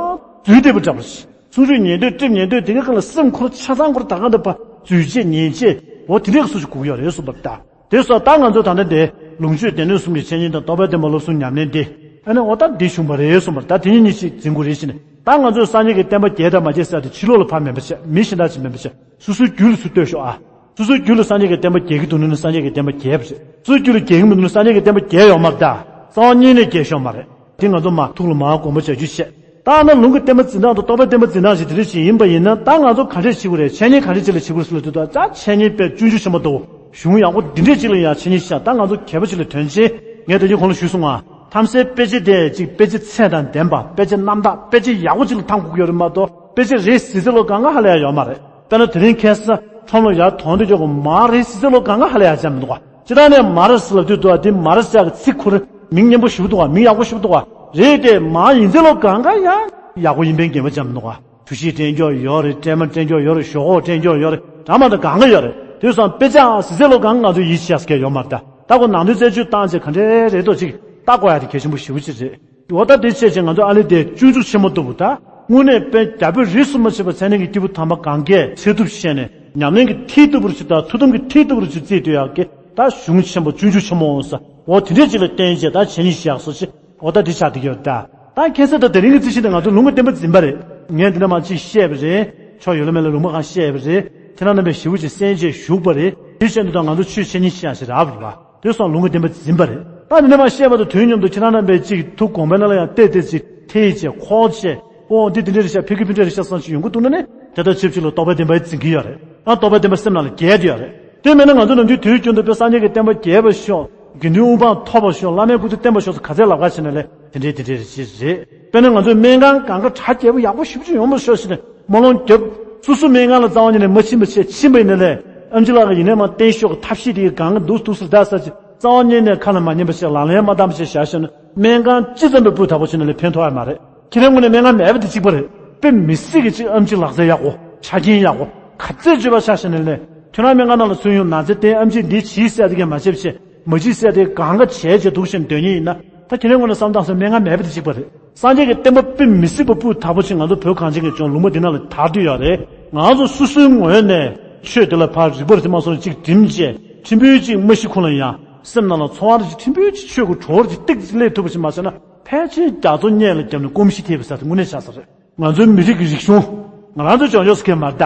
རྫུས་བསྡད་པ་འདྲ་པོ་ཞིག་གསུང་རྒྱུ་ཉན་འདོད་སྒྲུབ་ཉན་འདོད་དེ་ག་ག་ལ་སེམས་ཁོ་ཆ་ཚང་ཁོ་ད་ག་འདི་པ་རྫུས་བྱེད་ཉེས་བྱེད་འོ་དེ་འདྲའི་སུ་ཞིག་དགོས་ཀྱི་ཡོད་རེད་གསུངས་པ་ད། དེ་སོགས་ད་ང་ཚོ་ད་ལྟ་འདི་ལུང་ཆོས་སྡེ་སྣོད་གསུམ་གྱི་འཆད་ཉན་དང་རྟོགས་པའི་བསྟན་པ་སློབ་གསུམ་ཉམས་ལེན་འདི་ཨ་ནི་འོ་ད་འདི་བྱུང་བ་རེད་གསུངས་པ་ད། དེ་ཉིད་གཉིས་ཤིག་འཛིན་དགོས་རེད་ཟེར་ནས་ད་ང་ཚོས་སངས་རྒྱས་ཀྱི་བསྟན་པ་རྒྱས་དང་མ་རྒྱས་ཟེར་དེ་ཕྱི་ལོགས་ལ་ཕར་མིན་པ་བྱས། མི་གཞན་དག་ཅིག་མིན་པ་བྱས། སོ་སོའི་རྒྱུད་ལ་ཚུར་ལྟོས་ཤོག་ཨ། སོ་སོའི་རྒྱུད་ལ་སངས་རྒྱས་ཀྱི་བསྟན་པ་རྒྱས་ཀྱི་འདུག་ན་ནི་སངས་རྒྱས་ཀྱི་བསྟན་པ་རྒྱས་པ་རེད། སོ་སོའི་རྒྱུད་ལ་རྒྱས་ཀྱི་མི་འདུག་ན་སངས་རྒྱས་ཀྱི་བསྟན་པ་རྒྱས་ཡོད་མ་རེད་ད། རྩ་བ་ཉིད་ནས་རྒྱས་ཤོག་མ་རེད། དེ་ང་ཚོ་མ་ཐུགས་ལ་མར་དགོངས་པ་བྱ་རྒྱུ་བཤད། ད་ཨ་ན་ལུང་གི་བསྟན་པ་འཛིན་སྟངས་དང་རྟོགས་པའི་བསྟན་པ་འཛིན་སྟངས་ཞིག་དེ་འདྲ་ཞིག་ཡིན་པ་ཡིན་ན་ད་ང་ཚོ་ག་འདྲས་བྱེད་དགོས་རེད། འཆད་ཉན་ག་འདྲས་བྱེད་ལ་བྱེད་དགོས་རེད་ཟེར་ལ་དུས་ད་ཅག་འཆད་ཉན་དཔེ་སྤྱོད་འཇུག་ཆེན་མོ་འདུག་གཞུང་ཡག་པོ་འདི་འདྲས་ཅིག་ལ་ཡང་འཆད་ཉན་ཤ་ད་ང་ཚོ་གད་པ་ཅིག་ལ་དོན་ཆེན་ངས་དེ་རྗེས་གོང་ལ་ཞུས་སོང་ང་། ཐམས་ཅད་དཔེ་ཆ་དེ་ཅིག་དཔེ་ཆ་ཚད་དང་ལྡན་པ་དཔེ་ཆ་རྣམ་དག་དཔེ་ཆ་ཡག་པོ་ཅིག་ལ་ཐང་དགོས་ཀྱི་ཡོད་རེད་མ་གཏོགས་དཔེ་ཆ་རེ་ཟི་ཟི་ལོ་གང་ག་ཧ་ལས་ཡ་ཡོད་མ་རེད། དཔེར་ན་དེ་རིང་ཁ་སང་ཁྲོམ་ལ་ཡར་དོང་དེ་འཇོག་གོ་མ་རེད་ཟི་ཟི་ལོ་གང་ག་ཧ་ལས་ཡ་ཅམ་འདུག་ག་ཅི་ད་ནས་མ་རེད་ཟེར་ལབ་དུས་འདུག་ག་དེ་མ་རེད་ཟེར་གི་ཚིག་ཁོ་རེ་མིང་སྙན་པོ་ཞུ་འདུག་ག་མིང་ཡག་པོ་ཞུ་འདུག་ག་རེད་དེ་མ་ཡིན་ཟི་ལོ་གང་ག་ཡ་ཡག་པོ་ཡིན་པའི་འགལ་བ་ཅམ་འདུག་ག་ཆུ་ཤེལ་སྤྲད་མགྱོགས་ཡོད་རེད། སྲན་མ་སྤྲད་མགྱོགས་ཡོད་རེད། ཞོག་ཁོག་སྤྲད་མགྱོགས་ཡོད་རེད། འདྲ་མ་འདྲ་གང་ག་ཡོད་རེད། དུས་སང་དཔེ་ཆ་ཨ་ཟི་ཟི་ལོ་གང་ང་ཚོ་ཡིད་ཆེས་ཡག་ཡོད་མ་རེད་ད། ད་ཁོ་ནང་དོན་རྩད་གཅོད་བཏང་བྱས་ག་འདྲའི་རེད་འདུག་ཅིག་ལྟ་དགོས་ཡ་དེ་གལ་ཆེན་པོ་ཞེ་པོ་ཅིག་རེད། འོ་ད་དེ་བྱས་ཙང་ང་ཚོ་ཨ་ལེ་དེ་སྤྱོད་འཇུག་ཆེན་མོ་ལྟ་བུ་ད་དངོས་གནས་དཔེ་རྒྱ་བོད་རིས་སུ་མ་ཆད་པ་ཚད་ལྡན་གྱི་སྐྱེས་བུ་དམ་པ་གང་གས་ཚད་ཐུབ་བཤད་ནས་ཉམས་ལེན་གྱི་ཐིག་ལྟ་བུར་ཞིག་དང་ཐུགས་དམ་གྱི་ཐིག་ལྟ་བུར་ཞིག་བརྩིས་སྡོད་ཡག་གི་ད་གཞུང་ཆེན་པོ་སྤྱོད་འཇུག་ཆེན་མོ་འོང་ས་འོ་དེ་འདྲས་ཅིག་ལ་བརྟེན་བྱས་ད་བྱས་ཉེས་བཞག་སོ་ཅི་འོ་ད་དེ་ཆགས་བསྡད་ཀྱི་ཡོད་ད། ད་ཁྱེད་ཚོ་ད་དེ་རིང་གི་རྩིས་གཞི་འདི་ང་ཚོ་ལུང་གི་བསྟན་པ་འཛིན་པ་རེད། ངས་འདི་ནས་མར་ཅིག་བཤད་པ་རེད། ཕྱོགས་ཡོད་ལ་མེད་ལ་ལུང་པ་གང་བཤད་པ་རེད། ཁྱེད་རང་རྣམ་པས་ཞེ་པོ་ཅིག་གསན་བྱས་བཞུགས་པ་རེད། དེ་བཤད་འདི་དང་ང་ཚོ་ཆོས་བཤད་ཉེས་བཞག་ཞེས་རག་པ་རེད་པ། དེ་སོང་ལུང་གི་བསྟན་པ་འཛིན་པ་རེད། ད་འདི་ནས་མར་བཤད་པ་དང་དོན་མཉམ་དུ་ཁྱེད་རང་རྣམ་པས་ཅིག་ཐུགས་དགོངས་པའི་ནང་ལ་ཡང་བལྟས་བལྟས་ཅིག་ཐེ་ཡིས་བྱས་ཁོག་བྱས་ཨོ་འདི་འདི་འདྲ་རེད་ཤག་ཕ་གི་ཕ་འདྲ་རེད་ཤག་བསམ་ཞིག་ཡོང་གི་འདུག་ན་ནི་དེ་ལྟར་ཆབས་ཅིག་ལ་རྟོགས་པའི་བདེན་པ་འཛིན་གྱི་ཡོད་རེད། ཨ་རྟོགས་པའི་བདེན་པ་སེམས་ནང་ལ་རྒྱས་བསྡད་ཡོད་རེད། དེ་མིན་ན་ང་ཚོ་ནམ་རྒྱུན་དུས་རྒྱུན་དུ་དཔེ་སངས་རྒྱས་ཀྱི་བསྟན་པ་རྒྱས་པར་ཤོག་དགེ་འདུན་དབུ་འཕང་མཐོ་བར་ཤོག་བླ་མའི་སྐུ་ཚེ་བརྟན་པར་ཤོག་ཟེར་ག་ཚད་ལབ་ག་བྱས་ན་ལས་དེ་འདྲས་དེ་འདྲས་རེད་ཅེས་རེད། དཔེར་ན་ང་ཚོས་སྨན་ཁང་གང་ག་གྲ་རྒྱས་པོ་ཡག་པོ་ཞེ་པོ་ཅིག་ཡོང་བར་ཤོག་ཟེར་ནས་སྨོན་ལམ་རྒྱབ། སོ་སོ་སྨན་ཁང་ལ་རྩ་བ་ཉིད་ནས་མ་ཕྱིན་པ་བྱས་ཕྱིན་པ་ཡིན་ན་ལས་ཨེམ་ཆི་ལགས་ཀྱིས་ཡིན་ནའི་མ་བསྟན་ཤོག་ཐབས་ཤེས་དེ་གི་གང་ག་འདུག་འདུག་ཟེར་ད་ཟེར་ཅིག་རྩ་བ་ཉིད་ནས་ཁ་ལ་མ་ཉན་པ་བྱས་ལག་ལེན་མ་བསྟར་བ་བྱས་བཞག་ཤོག་ན་སྨན་ཁང་ཅི་ཙམ་པའི་སྤུས་དག་པོ་བྱས་ན་ལས་ཕན་ཐོགས་ཡ་མ་རེད། ཁྱེད་རང་ངོས་ནས་སྨན་ཁང་མེད་པ་དེ་གཅིག་པ་རེད། དཔེ་མི་སྲིད་ཀྱི་གཅིག་ཨེམ་ཆི་ལག་རྩལ་ཡག་པོ་ཆ་རྐྱེན་ཡག་པོ་ག་ཚད་བཅོས་པ་ཆ་བཞག་ན་ལས་ཁྱོད་རང་སྨན་ཁང་ནང་ལ་ཚུར་ཡོང་ན་ཚེ་བརྟན་ཨེམ་ཆི་འདི་བྱིས་ཟེར་དེ་གས་མ་བྱེད་བྱེད་མ་བྱིས་ཟེར་དེ་གང་ག་བྱས་བྱས་འདུག་བཞིན་སྡོད་ཉེན་ཡིན་ན་ད་ཁྱེད་རང་ངོས་ནས་བསམ་བཏང་སོང་སྨན་ཁང་མེད་པ་དེ་གཅིག་པ་རེད། སངས་རྒྱས་ཀྱི་བསྟན་པ་དཔེ་མི་སྲིད་པ་སྤུས་དག་པོ་ཅིག་ང་ཚོ་བོད་གངས་ཅན་གྱི་ལྗོངས་ལུང་པ་འདི་ནང་ལ་དར་བསྡད་ཡོད་རེད། ང་ཚོ་སོ་སོའི་ངོས་ནས་ཆོས་འདི་ལ་ཕར་རིག་པ་རེད་མ་སོང་ཅིག་བསྒྲིམས་བྱས་ཕྲན་བུ་ཅིག་མ་ཤི་ཁོ་ལ་ཡང་སེམས་ནང་ལ་ཚོར་བ་རེ་ཅིག་ཕྲན་བུ་ཅིག་ཆོས་ཀྱི་བྲོ་བ་རེ་ཅིག་ཏིག་ཙམ་སླེབས་ཐུབ་པ་ཞིག་མ་བྱས་ན་ཕལ་ཆེར་རྒྱ་མཚོ་སྔོན་ལ་བརྒྱབ་ནས་སྐོམ་ཤི་ཐེབས་པའི་ས་དེ་དངོས་གནས་ཆགས་ས་རེད། ང་ཚོའི་མི་རིགས་ཀྱི་རིག་གཞུང་། ང་རང་ཚོ་ཅོག་ཅོག་སུ་ཁེལ་མ་རེད་ད།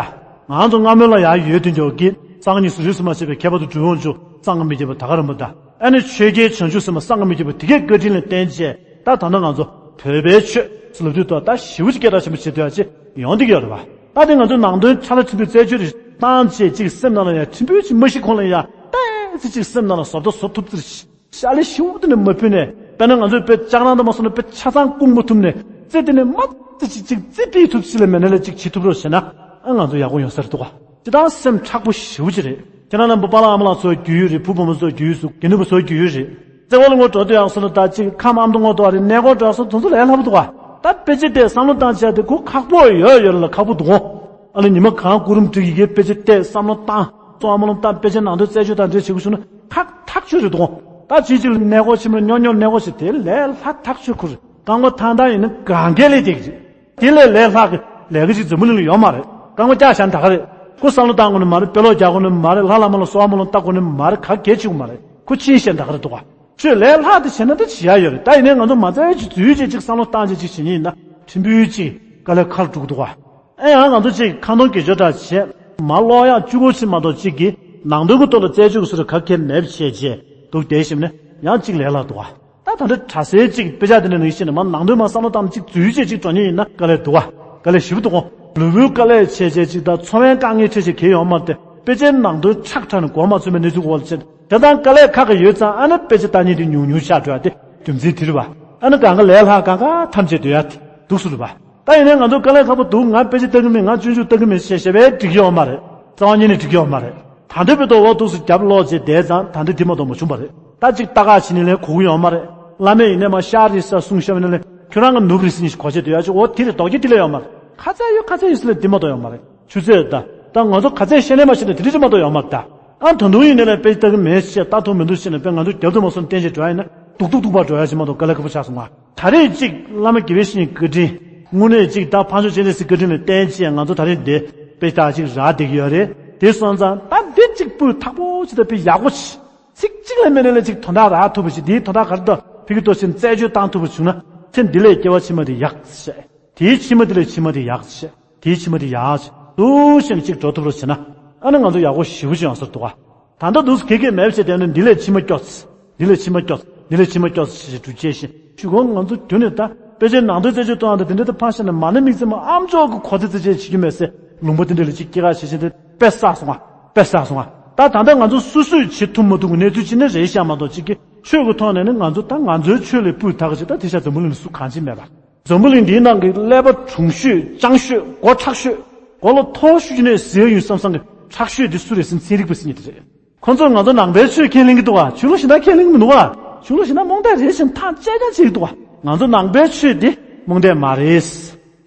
ང་ཚོ་སྔ་མོ་ལ་ཡར་ཡོད་དུས་འཇོག་གི་གཙང་གཉིས་སུ་རིས་སུ་མ་ཆད་པའི་མཁས་པ་དང་གྲུབ་དབང་ཚོ་གཙང་གི་མི་ཁྱབ་པ་ད་ག་རང་པོ་ད། ཨ་ནི་ཆོས་རྒྱལ་བྱང་ཆུབ་སེམས་དཔའ་གཙང་གི་མི་ཁྱབ་པ་དེ་གའི་བཀའ་དྲིན་ལ་བརྟེན་བྱས་ད་ད་ལྟ་ང་ཚོ་བོད་པའི་ཆོས་སུ་ལབ་དུས་ད་ད་ཞེ་པོ་ཅིག་སྐད་གྲགས་ཆེན་པོ་བྱེད་ཐུབ་ཡ་ཅིག་ཡོང་བསྡད་ཀྱི་ཡོད་རེད་བ། ད་དེ་ང་ཚོ་ནང་དོན་ཕྲ་ལ་ཕྲན་བུ་རྩད་གཅོད་རེ་བཏང་བྱས་ཅིག་སེམས་ནང་ལ་ཡ་ཕྲན་བུ་ཅིག་མ་ཤི་གོང་ལ་ཡ་ཏོག་ཙམ་ཅིག་སེམས་ནང་ལ་བཟོ་ལྟ་བཟོ་ཐུབ་ཚུལ། ཤ་ལེ་ཤི་བོ་དེ་ནས་མ་ཕུད་ནས་དཔེར་ན་ང་ཚོས་དཔེ་ལྕགས་རང་དུ་མ་སོང་ན་དཔེ་ཆ་ཚང་བསྐུང་མ་ཐུབ་ནས་རྩེ་དེ་ནས་མ་རྩེ་ཅིག་ཅིག་རྩེ་ཕུད་ཐུབ་ཅིག་ལ་མེད་ན་ལ་ཅིག་བྱེད་ཐུབ་རོགས་བྱས་ན་ཨ་ང་ཚོ་ཡག་པོ་ཡོང་ས་རེད་འདུག་ག་ཅི་ལྟར་སེམས་མཁྲེགས་པོ་ཞེ་པོ་ཅིག་རེད། ཁྱེད་རང་རྣམ་པ་པཱ་ལགས་ཨ་མ་ལགས་ཚོ་རྒྱུས་ཡོད་རེད། བུ་བུ་མོ་ཚོ་རྒྱུས་ཡོད་ཟུག་དགེ་འདུན་པ་ཚོ་རྒྱུས་ཡོད་རེད། རྩེ་བ་ལ་ངོ་འགྲོ་དུས་ཡག་སོང་ན་ད་ཅིག་ཁམས་ཨ་མདོ་ངོ་འགྲོ་བ་རེད། གནས་སྐོར་འགྲོ་ཡག་སོང་དུ་ཚོ་ལས་སླ་པོ་འདུག་ག་ད་དཔེ་ཆ་དེ་བསམ་བློ་བཏང་བྱས་དེ་ཁོ་ཁག་པོ་ཡོད་ཡོད་ལ་ཁག་པོ་འདུག་ག་ཨ་ནི་ཉི་མ་གང་སྐུ་རིམ་སྒྲིག་ཡི་གེ་དཔེ་ཆ་བལྟས་བསམ་བློ་བཏང་། གཙོ་བོ་སྨོན་ལམ་བཏང་དཔེ་ཆའི་ནང་དོན་རྩད་གཅོད་དང་འབྲེལ་བྱེད་དགོས་བྱུང་ན་ཁག་ཐག་ཆོད་རེད་དོ། ད་ཅིག་ཅིག་ལ་གནས་སྐོར་ཕྱིན་པ་རེད། སྙོག་སྙོག་གནས་སྐོར་ཞིག་དེ་ལས་སླ་ཐག་ཆོད་ཁུར། རྐང་པ་ཐང་ཐང་ཡིན་ན་གང་གལ་ལས་དེ་གི་རེད། དེ་ལས་ལས་སླ་གི་ལས་ཀ་ཅིག་འཛམ་བུ་གླིང་ལ་ཡོད་མ་རེད། རྐང་པ་བཀྱག་བཞག་ན་ད་ག་རེད། ཁོ་བསམ་བློ་བཏང་དགོས་ནི་མ་རེད། དཔེ་ཀློག་རྒྱག་དགོས་ནི་མ་རེད། ལྷ་བླ་མ་ལ་གསོལ་བ་སྨོན་ལམ་བཏབ་དགོས་ནི་མ་རེད། ག་གལ་ཆེ་གི་མ་རེད། ཁོ་ཕྱིན་བཞག་ན་ད་ག་རེད་འདུག་ག་ཆོས་ལས་སླ་དེ་བྱས་ན་ད་བྱེད་ཡ་ཡོད་རེད། ད་ཡིན་ནའི་ང་ཚོ་མ་རྩ་ཅིག་འཛུལ་བྱས་ཅིག་བསམ་བློ་བཏང་བྱས་ཅིག་བྱེད་ཉེན་ཡིན་ན་ཕྲན་བུ་ཅིག་དཀའ་ལས་ཁག་འགྲོ་གི་འདུག་ག་ཨེ་ཡང་ང་ཚོ་ཅིག་ཁ་འདོན་དགེ་སྦྱོར་འདྲ་བྱས་མ་ཀློག་ཡག་གཅིག་པོ་ཅིག་མ་གཏོགས་ཅིག་གིས་ནང་དོན་གྱི་ཐོག་ལ་རྩད་གཅོད་ཀྱི་སྲོལ་ག་གེ་མེད་པ་བྱས་རྗེས་འདུག་བསྡད་ཞིམ་ནས་ཡང་ཅིག་ལས་སླ་འདུག་ག་ད་ད་ལྟ་གྲྭ་སའི་ཅིག་དཔེ་ཆ་དེ་འདྲ་ནང་བཞིན་ནས་མ་ནང་དོན་མ་བསམ་བློ་བཏང་ཅིག་འཛུལ་བྱས་ཅིག་འགྲོ་ཉེན་ཡིན་ན་དཀའ་ལས་འདུག་ག་དཀའ་ལས་ཞེ་པོ་འདུག་ག་ལུས་པོའི་དཀའ་ལས་བྱས་བྱས་ཅིག་དང་འཚོ་བའི་དཀའ་ངལ་འཕྲད་བྱས་གལ་ཡོད་མ་རེད། དཔེ་ཆའི་ནང་དོན་ཁྲག་ཁྲག་ནས་གོ་མ་ཚོད་པའི་གནས་ཚུལ་འོག་ལ་ཕྱིན། དེ་དང་དཀའ་ལས་ཁག་གི་ཡོད་ཙང་ཨ་ནི་དཔེ་ཆ་ལྟ་ཉིན་དེ་ཉུང་ཉུང་ཆགས་འགྲོ་ཡ་དེ་རྒྱུ་མཚན་དེ་རེད་བ། ཨ་ནི་གང་ག་ལས་སླ་གང་ག་ཐམས་ཅད་འདོད་ཡ་དེ་འདུག་སུ་རེད་བ། ད་ཡིན་ནའི་ང་ཚོ་དཀའ་ལས་ཁག་པོ་འདུག་ང་དཔེ་ཆ་ལྟ་གི་མེད། ང་སྤྱོད་འཇུག་ལྟ་གི་མེད་ཞེས་བཤད་པས་འགྲིག་གི་ཡོད་མ་རེད། རྩ་བ་ཉིད་ནས་འགྲིག་གི་ཡོད་མ་རེད། ད་འདོད་པའི་ཐོག་འོག་འདུག་སུ་རྒྱབ་ལོག་བྱས་བསྡད་ཙང་ད་འདི་འདི་མ་གཏོགས་མ་བྱུང་བ་རེད། ད་ཅིག་ལྟ་ག་བྱེད་ནི་ལས་གོ་གི་ཡོད་མ་རེད། བླ་མས་ཡིན་ནའི་མ་ཤར་རེད་ཟེར་གསུངས་བཞག་པ་ཡིན་ན་ལས་ཁྱོད་རང་གི་ནུབ་རེད་ཟེར་ནས་གོ་ཆེད་དུ་ཡ་ཅིག་འོ་དེ་རེད་རྡོག་རྒྱག་དེ་ལས་ཡོད་མ་རེད། ཁ་ཚད་ཡོད་ཁ་ཚད་ཡོད་ཟེར་ལས་འདི་མ་གཏོགས་ཡོད་མ་རེད། ཆུ་ཚོད་ད། ད་ང་ཚོ་ག་ཚད་ཤེས་ནས་མ་ཤེས་ནས་དེ་འདྲ་ཅིག་མ་གཏོགས་ཡོད་མ་རེད་ད། ཨ་ད་དུང་ཡིན་ནའི་ལས་དཔེ་ལྟ་གི་མེད་ཞེས་ལྟ་ཐུབ་མི་འདུག་ཞེས་ནས་དཔེ་ང་ཚོ་རྒྱབ་ཏུ་མ་སོང་བསྟན་བྱས་འགྲོ་ཡ་ཡིན་ན་སྡུག་སྡུག་སྡུག་པར་འགྲོ་ཡ་ཞིག་མ་གཏོགས་དཀའ་ལས་ཁག་པོ་ཆགས་སོང་ང་། ད་རེས་ཅིག་བླ་མ་དགེ་བའི་བཤེས་གཉེན་བཀའ་དྲིན། དངོས་གནས་ཅིག་ད་ཕར་ཕྱོགས་སྤྱན་རས་གཟིགས་བཀའ་དྲིན་ལ་བརྟེན་བྱས་ང་ཚོ་ད་རིང་འདི་དཔེ་ད་ཅིག་རག་བསྡད་ཀྱི་ཡོད་རེད། དེ་སོང་ཙང་ད་འདི་ཅིག་སྤུས་དག་པོ་ཅིག་ད་དཔེ་ཡག་པོ་ཅིག་ཚིག་གཅིག་ལ་མེད་ནས་ལ་ཅིག་དོན་དག་རག་ཐུབ་པ་ཞིག་འདིའི་དོན་དག་ག་རེ་འདུག་ཕ་གི་ཏོ་ཕྱིན་རྩད་གཅོད་བཏང་ཐུབ་པ་བྱུང་ན་ཚེ་འདི་ལས་སྐྱེ་བ་ཕྱི་མ་དེ་ཡག་ཅིག་བྱས། དེའི་ཕྱི་མ་དེ་ལས་ཕྱི་མ་དེ་ཡག་ཅིག་བྱས། དེའི་ཕྱི་མ་དེ་ཡག་ཅིག་འདུག་བཞིན་ཅིག་འགྲོ་ཐུབ་རོགས་བྱས་ན། ཨ་ནི་ང་ཚོ་ཡག་པོ་ཞེ་པོ་ཅིག་ཡོང་ས་རེད་འདུག་ག་ད་ལྟ་འདུག་སེ་གེ་གེ་མེད་བྱས་དེ་ནི་འདི་ལས་ཕྱི་མ་སྐྱོ་ཚེ། འདི་ལས་ཕྱི་མ་སྐྱོ་ཚེ། འདི་ལས་ཕྱི་མ་སྐྱོ་ཚེ་ཞེས་འགྲུལ་བྱེད་བཞིན་ཞུ་གོ་ང་ཚོ་དུས་ནས་ད་དཔེ་ཆའི་ནང་དོན་རྩད་གཅོད་གཏོང་ཡག་དང་དེ་འདྲ་དུ་ཕངས་ཤེས་ནས་མ་ཎི་དམིགས་བརྩེ་མ་ཨམ་ཅོག་གི་གོ་ཚེ་རྩད་གཅོད་བྱེད་རྒྱུ་མེད་ཟེར་ལུང་པ་དེ་འདྲ་ལ་ཅིག་སྐྱེ་ག་བྱེད་བཞིན་དེ་དཔེ་བསགས་སོང་ང་། དཔེ་བསགས་སོང་ང་། ད་ད་ལྟ་ང་ཚོ་སོ་སོས་བྱེད་ཐུབ་མ་ཐུབ་ཀྱི་གནས་ཚུལ་ཅིག་ནི་རེད་ཤག་མ་གཏོགས་ཅིག་གི་ཆོས་ཀྱི་ཐོག་ནས་ནི་ང་ཚོ་ད་ང་ཚོའི་ཆོས་ལས་སྤུས་དག་གི་ཅིག་ད་དེ་ཤ་འཛམ་བུ་གླིང་ལ་སུ་གང་ཅི་མེད་པ། འཛམ་བུ་གླིང་འདིའི་ནང་གི་ཀླད་པ་གྲུང་ཤོས་སྤྱང་ཤོས་མགོ་མཁྲེགས་ཤོས་མགོ་ལ་ཐོག་ཤུ་ཅི་ནས་ཟེར་ཡོང་བསམ་བསམ་གི་མཁྲེགས་ཤོས་འདི་སུ་རེད་ཟེར་ན་ཚན་རིག་པ་ཟེར་མཁན་དེ་རེད། ཁོ་ཚོས་ང་ཚོ་ནང་པའི་ཆོས་ཁས་ལེན་གི་འདུག་བ། ཆོས་ལུགས་གཞན་དག་ཁས་ལེན་གི་མི་འདུག་བ། ཆོས་ལུགས་གཞན་དག་རྨོངས་དད་རེད་ཟེར་ཐག་བཅད་རྐྱང་བྱེད་ཀྱི་འདུག་བ། ང་ཚོ་ནང་པའི་ཆོས་འདི་རྨོངས་དད་མ་རེད།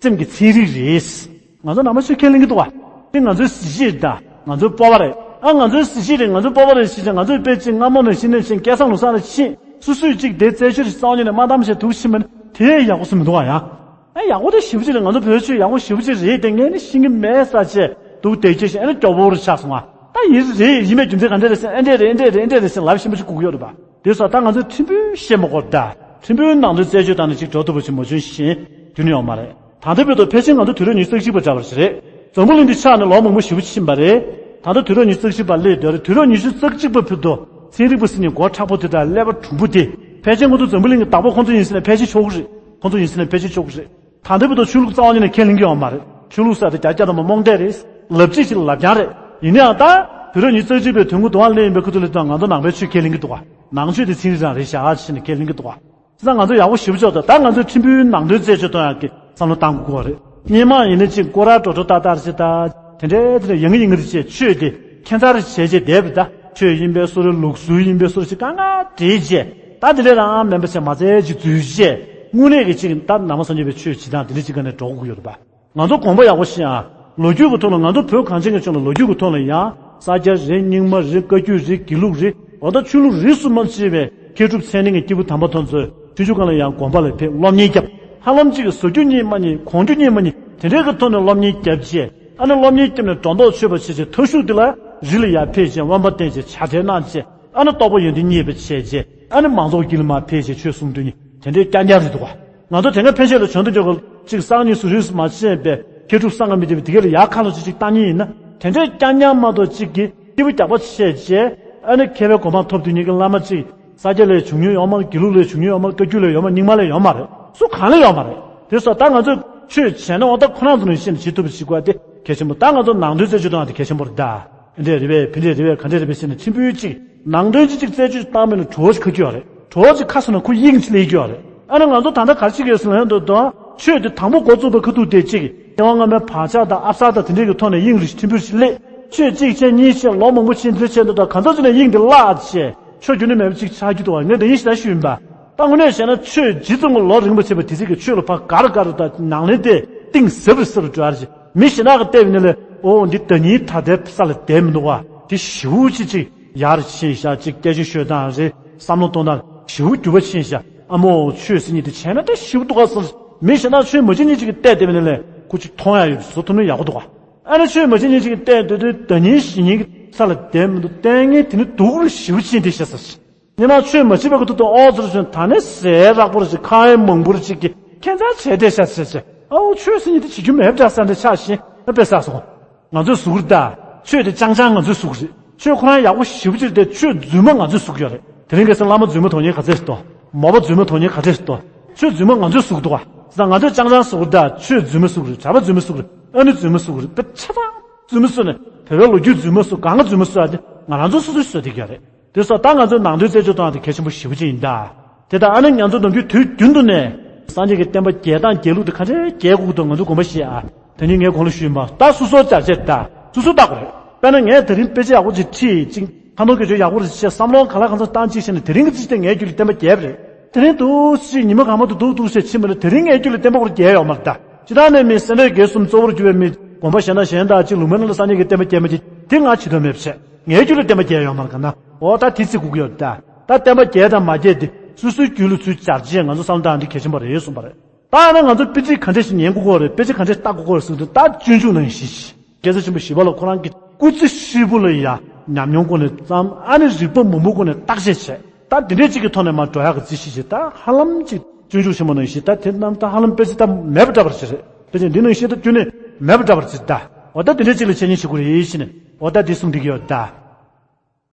སེམས་ཀྱི་ཚན་རིག་རེད། ང་ཚོ་ནང་པའི་ཆོས་ཁས་ལེན་གི་འདུག་བ། འདི་ང་ཚོའི་གཟི་བརྗིད་རེད་ད། ང་ཚོའི་སྤོབས་པ་རེད། ཨ་ང་ཚོའི་གཟི་བརྗིད་རེད། ང་ཚོའི་སྤོབས་པ་རེད་ཞེས་བྱས་ང་ཚོའི་དཔེ་ཅིག་སྔ་མོ་ནས་ཤི་ནས་ཕྱིན་སྐལ་བཟང་ལུགས་བཟང་ལ་ཕྱིན། སུ་སུས་ཅིག་དེ་རྩད་གཅོད་ཞིག་རྩ་བ་ཉིད་ནས་མ་བཏང་བྱས་འདུག་ཕྱིན་པ་ནི་དེ་ཡག་པོ་སུ་མི་འདུག་བ་ཡ། ཨ་ཡག་པོ་དེ་ཞེ་པོ་ཅིག་རེད། ང་ཚོ་བོད་ཆོས་ཡག་པོ་ཞེ་པོ་ཅིག་རེད་དེ་ངས་ནི་ཤེས་ཀྱི་མེད་ས་བྱས་འདུག་བསྡད་ཀྱི་ཞིག་ཨ་ནི་སྐྱོ་བོ་རུ་ཆགས་སོང་ང་། ད་ཡིན་རེད་ཡིན་མེད་རྒྱུ་མཚན་ག་འདྲ་རེད་ཟེར་ཨེ་འདྲས་རེད་ཨེ་འདྲས་རེད་ཨེ་འདྲས་རེད་ཟེར་ལབ་ཤེས་པོ་ཅིག་དགོས་ཀྱི་ཡོད་རེད་པ། དེ་སོགས་ད་ང་ཚོས་ཕྲན་བུའི་བཤད་མ་དགོས་ད། ཕྲན་བུའི་ནང་དོན་རྩད་གཅོད་བཏང་ནས་ཅིག་འགྲོ་ཐུབ་པ་ཞིག་མ་བྱུང་བཞིན་རྒྱུ་ནི་ཡོད་མ་རེད། ད་ལྟ་བར་དུ་ཕལ་ཆེར་ང་ཚོ་དུས་རབས་ཉི་ཤུ་རྩ་གཅིག་པ་འདྲ་བ་ཞིག་རེད། འཛམ་བུ་གླིང་འདི་ཆགས་ནས་ལོ་མང་པོ་ཞེ་པོ་ཕྱིན་པ་རེད། ད་ལྟ་དུས་རབས་ཉི་ཤུ་རྩ་གཅིག་པ་སླེབས་བསྡད་རེད། དུས་རབས་ཉི་ཤུ་རྩ་གཅིག་པ་བར་དུ་ཚན་རིག་པ་ཟེར་མཁན་མགོ་མཁྲེགས་པོ་དེ་དང་ཀླད་པ་གྲུང་པོ་དེ་ཕལ་ཆེར་ཁོ་ཚོ་འཛམ་བུ་གླིང་གི་བདག་པོ་ཁོ་ཚོ་ཡིན་ཟེར་ན་ཕལ་ཆེར་ཆོག་གི་རེད། ཁོ་ཚོ་ཡིན་ཟེར་ན་ཕལ་ཆེར་ཆོག་གི་རེད། ད་ལྟ་བར་དུ་ཆོས་ལུགས་རྩ་བ་ཉིད་ནས་ཁས་ལེན་གྱི་ཡོད་མ་རེད། ཆོས་ལུགས་ཟེར་དེ་བརྒྱ་ཆ་བརྒྱ་ཐམ་པ་རྨོངས་དད་རེད། ལབ་གཅིག་ཅིག་ལབ་རྐྱང་རེད། ཡིན་ནའང་ད་དུས་རབས་ཉི་ཤུ་རྩ་གཅིག་པའི་དོན་དངོས་དུ་བ་ལེན་ཡིན་པའི་ཁུ་ཐུ་ལི་དང་ང་ཚོ་ནང་པའི་ཆོས་ཁས་ལེན་གྱི་འདུག་ག་ནང་ཆོས་དེ་ཚན་རིག་རང་རེད་བཞག་ཨ་ཕྱིན་ནས་ཁས་ལེན་གྱི་འདུག་ག་བྱས་ཙང་ང་ཚོ་ཡག་པོ་ཞེ་པོ་ཅིག་འདུག་ད་ང་ཚོས་ཕྲན་བུའི་ནང་དོན་རྩད་གཅོད་གཏོང་ཡག་གི་བསམ་བློ་བཏང་དགོས་ཀྱི་རེད། སྔོན་མ་ཡིན་ན་ཅིག་སྐོར་ར་འགྲོ་འགྲོ་ལྟ་ལྟ་རེ་བྱེད་ད། དེ་འདྲའི་དེ་འདྲ་ཡང་ཡིན་ངེས་རེད་བྱས་ཆོས་དེ་ཁྱད་མཚར་བྱས་བྱས་བསྡད་པ་ད། ཆོས་ཡིན་པའི་བཟོ་འདྲ་ལུགས་སྲོལ་ཡིན་པའི་བཟོ་འདྲ་ཞིག་གང་ག་བྲིས་བྱས་ད་དེ་འདྲའི་རང་མེད་པ་བྱས་མ་ཚད་ཅིག་འཛུལ་བྱས་དངོས་གནས་ཀྱི་ཅིག་ད་ནང་པ་སངས་རྒྱས་པའི་ཆོས་བྱེད་སྟངས་དེ་འདྲ་ཅིག་ག་ནས་འགྲོ་དགོས་ཀྱི་ཡོད་རེད་པ། ང་ཚོ་དགོངས་པ་ཡག་པོ་བཞེས་ཨ། ལོ་རྒྱུས་ཀྱི་ཐོག་ལ་ང་ཚོ་བོད་གངས་ཅན་གྱི་ལྗོངས་ལ་ལོ་རྒྱུས་ཀྱི་ཐོག་ལ་ཡང་ས་སྐྱ་རེད། རྙིང་མ་རེད། བཀའ་བརྒྱུད་རེད། དགེ་ལུགས་རེད། འོ་ད་ཆོས་ལུགས་རིས་སུ་མ་ཆད་པའི་མཁས་གྲུབ་ཚད་ལྡན་གྱི་སྐྱེས་བུ་དམ་པ་དེ་ཚོས་ཆོས་ཕྱོགས་སྒང་ལ་ཡང་དགོན་པ་ལ་ཕེབས་སློབ་གཉེར་བརྒྱབ། ཧ་ལམ་གཅིག་གིས་ཟ་རྒྱུ་གཉིད་མ་རྙེད། གོན་རྒྱུ་གཉིད་མ་རྙེད། དེ་འདྲའི་གི་ཐོག་ནས་སློབ་གཉེར་བརྒྱབ་རྗེས་ཨ་ནི་སློབ་གཉེར་བརྒྱབ་ནས་སྒྲོ་འདོགས་ཆོད་པ་བྱས་རྗེས་མཐར་གཞུག་དེ་ལ་རི་ལ་ཡར་ཕེབས་རྗེས་དབེན་པ་བསྟེན་རྗེས་ཕྱག་འཚལ་གནང་རྗེས་ཨ་ནི་རྟོགས་པ་ཡོན་ཏན་རྙེད་པ་བྱས་རྗེས་ཨ་ནི་མང་ཚོགས་དཀྱིལ་ལ་མར་ཕེབས་རྗེས་ཆོས་གསུང་དུས་ནི་དེ་འདྲའི་རྐྱང་རྐྱང་རེད་འདུག་ག་ང་ཚོ་དེ་སྔ་ཕན་ཆད་ལ་བྱོན་དུ་འཇོག་གི་གཅིག་སང་ཉིན་སུ་རིས་མ་ཤེས་པའི་མཁས་གྲུབ་སངས་རྒྱས་མི་འདྲ་བའི་དེ་ག་ལ་ཡར་ཁ་ལོ་ཅིག་ཅིག་བཏང་ཉིན་ཡིན་ན་དེ་འདྲའི་རྐྱང་རྐྱང་མ་གཏོགས་གཅིག་གིས་སྐྱེས་བུ་རྒྱགས་པ་བྱས་རྗེས་ཨ་ནི་མཁས་པའི་གོ་འཕང་ཐོབ་དུས་ཉིད་ཀྱི་བླ་མ་གཅིག་ས་སྐྱ་ལས་བྱུང་མྱོང་ཡོད་མ་རེད། དགེ་ལུགས་ལས་བྱུང་མྱོང་ཡོད་མ་རེད། བཀའ་བརྒྱུད་ལས་ཡོད་མ་རེད། རྙིང་མ་ལས་ཡོད་མ་རེད། སུ་གང་ལས་ཡོད་མ་རེད། དེ་སོགས་ད་ང་ཚོས་ཆོས་བྱས་ན་འོ་ད་ཁོ་རང་ཚོ་ནང་བཞིན་བྱེད་ཐུབ་པ་བྱེད་དགོས་དེ་གལ་ཆེན་པོ། ད་ང་ཚོ་ནང་དོན་རྩད་གཅོད་གཏོང་ཡག་དེ་གལ་ཆེན་པོ་རེད་ད། འདི་འདྲས་རེད་པས། ཕན་འདྲས་རེད་པས། ག་འདྲས་རེད་པས་ཟེར་ནས་ཕྲན་བུ་གཅིག་ནང་དོན་གཅིག་གཅིག་རྩད་གཅོད་བཏང་མེད་ན་གྲོགས་ཤིག་ཁ་རྒྱུ་ཡོད་རེད། གྲོགས་གཅིག་ཁ་སོ་ན་ཁོ་དབྱིངས་གཅིག་སླེབས་རྒྱུ་ཡོད་རེད། ཨ་ནི་ང་ཚོ་ད་ལྟ་ག་རེ་བྱེད་ཀྱི་ཡོད་ཟེར་ན་ཡོང་དུས་དང་ཆོས་དེ་དང་པོ་འགོ་བཙུགས་པའི་ཁ་ཐུག་དེ་གཅིག་ཐེ་ཝན་སྔ་མའི་བག་ཆགས་དང་ཨབ་གསར་དང་དེ་འདྲས་ཀྱི་ཐོག་ནས་དབྱིངས་རིག་ཕྲན་བུ་ཞིག་སླེབས། ཆོས་གཅིག་བྱས་གཉིས་བྱས་ལོ་མང་པོ་ཕྱིན་དེ་བྱས་འདུག་ད་གང་ཚ་ཚོད་ནས་དབྱིངས་དེ་བརླག་བྱས་ཆོས་རྒྱུན་ནས་མེད་པ་ཅིག་ཆགས་རྒྱུ་འདུག་བ། ངས་དེ་ཡིན་ཞེ་ན་ཞུས་ཡིན་པ། ད་དངོས་གནས་བྱས་ན་ཆོས་ཇི་ཙམ་གྱི་ལོ་རིང་པོ་བྱས་པ་དེ་ཚིག་གི་ཆོས་ལ་ཕར་དགར་དགར་དང་ནང་ལེན་དེ་གཏིང་ཟབ་རུ་ཟབ་རུ་འགྲོ་ཡ་རེད། མི་ཞེ་དྲག་གི་བལྟས་པ་ཡིན་ན་ལས་ཨོ་འདི་ཟླ་ཉིན་ད་ལྟའི་ས་ལ་བསྡད་མི་འདུག་བ། དེ་ཞེ་པོ་ཅིག་ཅིག་ཡར་ཕྱིན་ཤག་ཅིག་སྐད་ཆ་ཤོད་སྟངས་རེད། བསམ་བློ་གཏོང་སྟངས་ཞེ་པོ་འགྱུར་བ་ཕྱིན་ཤག་ཨ་མོ་ཆོས་ཟེར་མཁན་དེ་བྱས་ན་ད་ཞེ་པོ་འདུག་ག་ཟེར། མི་ཞེ་དྲག་ཆོས་མ་བྱེད་མཁན་ཅིག་གིས་བལྟས་བསྡད་པ་ཡིན་ན་ལས་ཁོ་ཅིག་མཐོང་ཡ་ཡོད་བཟོ་ཐུབ་ན་ཡག་པོ་འདུག་ག་ཨ་ནི་ཆོས་མ་བྱེད་མཁན་ཅིག་གིས་བལྟས་སྡོད་དུས་ཟླ་ཉིན་བཞི་ཉིན་གྱི་ས་ལ་བསྡད་མི་འདུག་ལྟས་ངན་དེ་ནི་སྡུག་རུ་ཞེ་པོ་ཕྱིན་བསྡད་ཤག་ཟེར། སྔོན་མ་ཆོས་མ་བྱེད་པའི་ཁ་ཐུག་ཏུ་ཨོ་ཙི་རུ་བྱུང་ད་ནི་ཟས་རགས་པོ་རུ་ཅིག་ཁང་ཨེ་མང་པོ་རུ་ཅིག་གིས་ཁྱད་མཚར་བྱས་བསྡད་ཤག་ཟེར་བྱས། ཨའོ་ཆོས་ཟེར་མཁན་དེ་བྱེད་རྒྱུ་མེད་པ་འདྲ་ས་འདྲ་ཆགས་ཤིང་ཨ་དཔེ་བསགས་སོང་། ང་ཚོས་ཟུག་རེད་ད། ཆོས་དེ་ཅང་ཅང་ང་ཚོས་ཟུག་རེད། ཆོས་ཁོ་རང་ཡག་པོ་ཞེ་པོ་ཅིག་རེད་དེ་ཆོས་རྫུན་མ་ང་ཚོས་ཟུག་ཡོད་རེད། དེ་རིང་ཁ་སང་བླ་མ་རྫུན་མ་མཐོང་མཁན་ག་ཚད་ཞིག་འདུག་མོས་པ་རྫུན་མ་མཐོང་མཁན་ག་ཚད་ཞིག་འདུག་ཆོས་རྫུན་མ་ང་ཚོས་ཟུག་འདུག་བ། ད་ང་ཚོས་ཅང་ཅང་ཟུག་རེད་ད། ཆོས་རྫུན་མ་ཟུག་རེད། གྲྭ་པ་རྫུན་མ་ཟུག་རེད། ཨ་ནི་རྫུན་མ་ཟུག་རེད། ད་ཆ་ཚང་རྫུན་མ་ཟུག་ནས་བོད་པའི་ལོ་རྒྱུས་རྫུན་མ་ཟུག་གང་ག་རྫུན་མ་ཟུག་ཨ་དེ་ང་རང་ཚོ་སོ་སོས་བཟོས་བསྡད་ཀྱི་ཡོད་རེད། དེ་སོགས་ད་ང་ཚོའི་ནང་དོན་རྩད་གཅོད་གཏོང་ཡག་དེ་གལ་ཆེན་པོ་ཞེ་པོ་ཅིག་ཡིན་ད། དེ་ལྟར་ཨ་ནི་ང་ཚོ་ནམ་རྒྱུན་དུས་རྒྱུན་དུ་ནས་སངས་རྒྱས་ཀྱི་བསྟན་པ་རྒྱས་སྟངས་རྒྱས་ལུགས་དེ་ག་འདྲའི་རྒྱས་དགོས་ཀྱི་འདུག་ང་ཚོ་དགོངས་པ་བཞེས་ཨ། དེ་ནི་ངས་གོང་ལ་ཞུས་ཡིན་པ་ད་སོ་སོར་བཅར་བྱས་ད་སོ་སོས་བལྟ་དགོས་རེད། དཔེར་ན་ངས་དེ་རིང་དཔེ་ཆ་ཡག་པོ་ཅིག་ཁྲིད་ཅིག་ཁ་འདོན་སྐད་ཆ་ཡག་པོ་རེ་བྱས་བསམ་བློ་ག་ལ་གང་འཚམ་བཏང་ཅིག་བྱས་ནས་དེ་རིང་གི་རྩིས་དེ་ངའི་རྒྱུད་ལ་བསྟན་པ་རྒྱས་པ་རེད། དེ་རིང་འདུག་ཅིག་ཉི་མ་གང་མ་འདུག་འདུག་འདུག་ཟེར་ཕྱིན་པ་ན་དེ་རིང་ངའི་རྒྱུད་ལ་བསྟན་པ་སྐོར་རྒྱས་ཡོད་མ་རེད་ད། ཇི་ལྟར་ནས་མི་སེ་འབྲས་དགེ་གསུམ་གཙོ་བོར་གྱུར་པའི་མི་དགོངས་པ་གཞན་དང་གཞན་དག་ཅིག་ལུང་པའི་ནང་ལ་སངས་རྒྱས་ཀྱི་བསྟན་པ་རྒྱས་མ་རྒྱས་དེ་ང་བྱེད་དོན་མེད་པ་བྱས། ངའི་རྒྱུད་ལ་བསྟན་པ་རྒྱས་ཡོད་མ་རེད་ག་ན། འོ་ད་དེ་རྩིས་དགོས་ཀྱི་ཡོད་ད། ད་བསྟན་པ་རྒྱས་དང་མ་རྒྱས་དེ་སོ་སོའི་རྒྱུད་ལ་ཚུར་སྦྱར་རྗེས་ང་ཚོ་བསམ་བློ་བཏང་འདི་གལ་ཆེན་པོ་རེད་གསུངས་པ་རེད། ད་ནི་ང་ཚོ་དཔེ་ཆ་ག་འདྲས་ཤིག་ཉན་དགོས་ཀྱི་རེད། དཔེ་ཆ་ག་འདྲས་ལྟ་དགོས་ཀྱི་རེད་ཟེར་དུས། ད་སྤྱོད་འཇུག་ནང་བཞིན་ཞིག་རྒྱལ་སྲས་ཆེན་པོ་ཞི་བ་ལྷ་ཁོ་རང་གི་སྐུ་ཚེ་ཧྲིལ་པོ་ལ་ཡ་ཉམས་མྱོང་སྒོ་ནས་བརྩམས། ཨ་ནི་རིག་པ་མང་པོའི་སྒོ་ནས་བརྟག་དཔྱད་བྱས། ད་དེ་འདྲས་ཅིག་གི་ཐོག་ནས་མར་འགྲོ་ཡག་གི་རྩིས་གཞི་ཞིག་ད་ཧ་ལམ་ཅིག་སྤྱོད་འཇུག་ཆེན་མོ་ནང་བཞིན་ད་དེ་རྣམས་ད་ཧ་ལམ་དཔེ་ཆ་ད་མེད་པ་འདྲ་པོ་ཞིག་རེད། དཔེ་ཆ་འདི་ནང་བཞིན་ད་ཁྱོན་ནས་མེད་པ་འདྲ་པོ་ཞིག་ད། འོ་ད་དེ་འདྲས་ཅིག་ལ་འཆད་ཉན་བྱེད་དགོས་རེད་ཟེར་ནས། འོ་ད་འདི་གསུངས་བསྡད་ཀྱི་ཡོད་ད།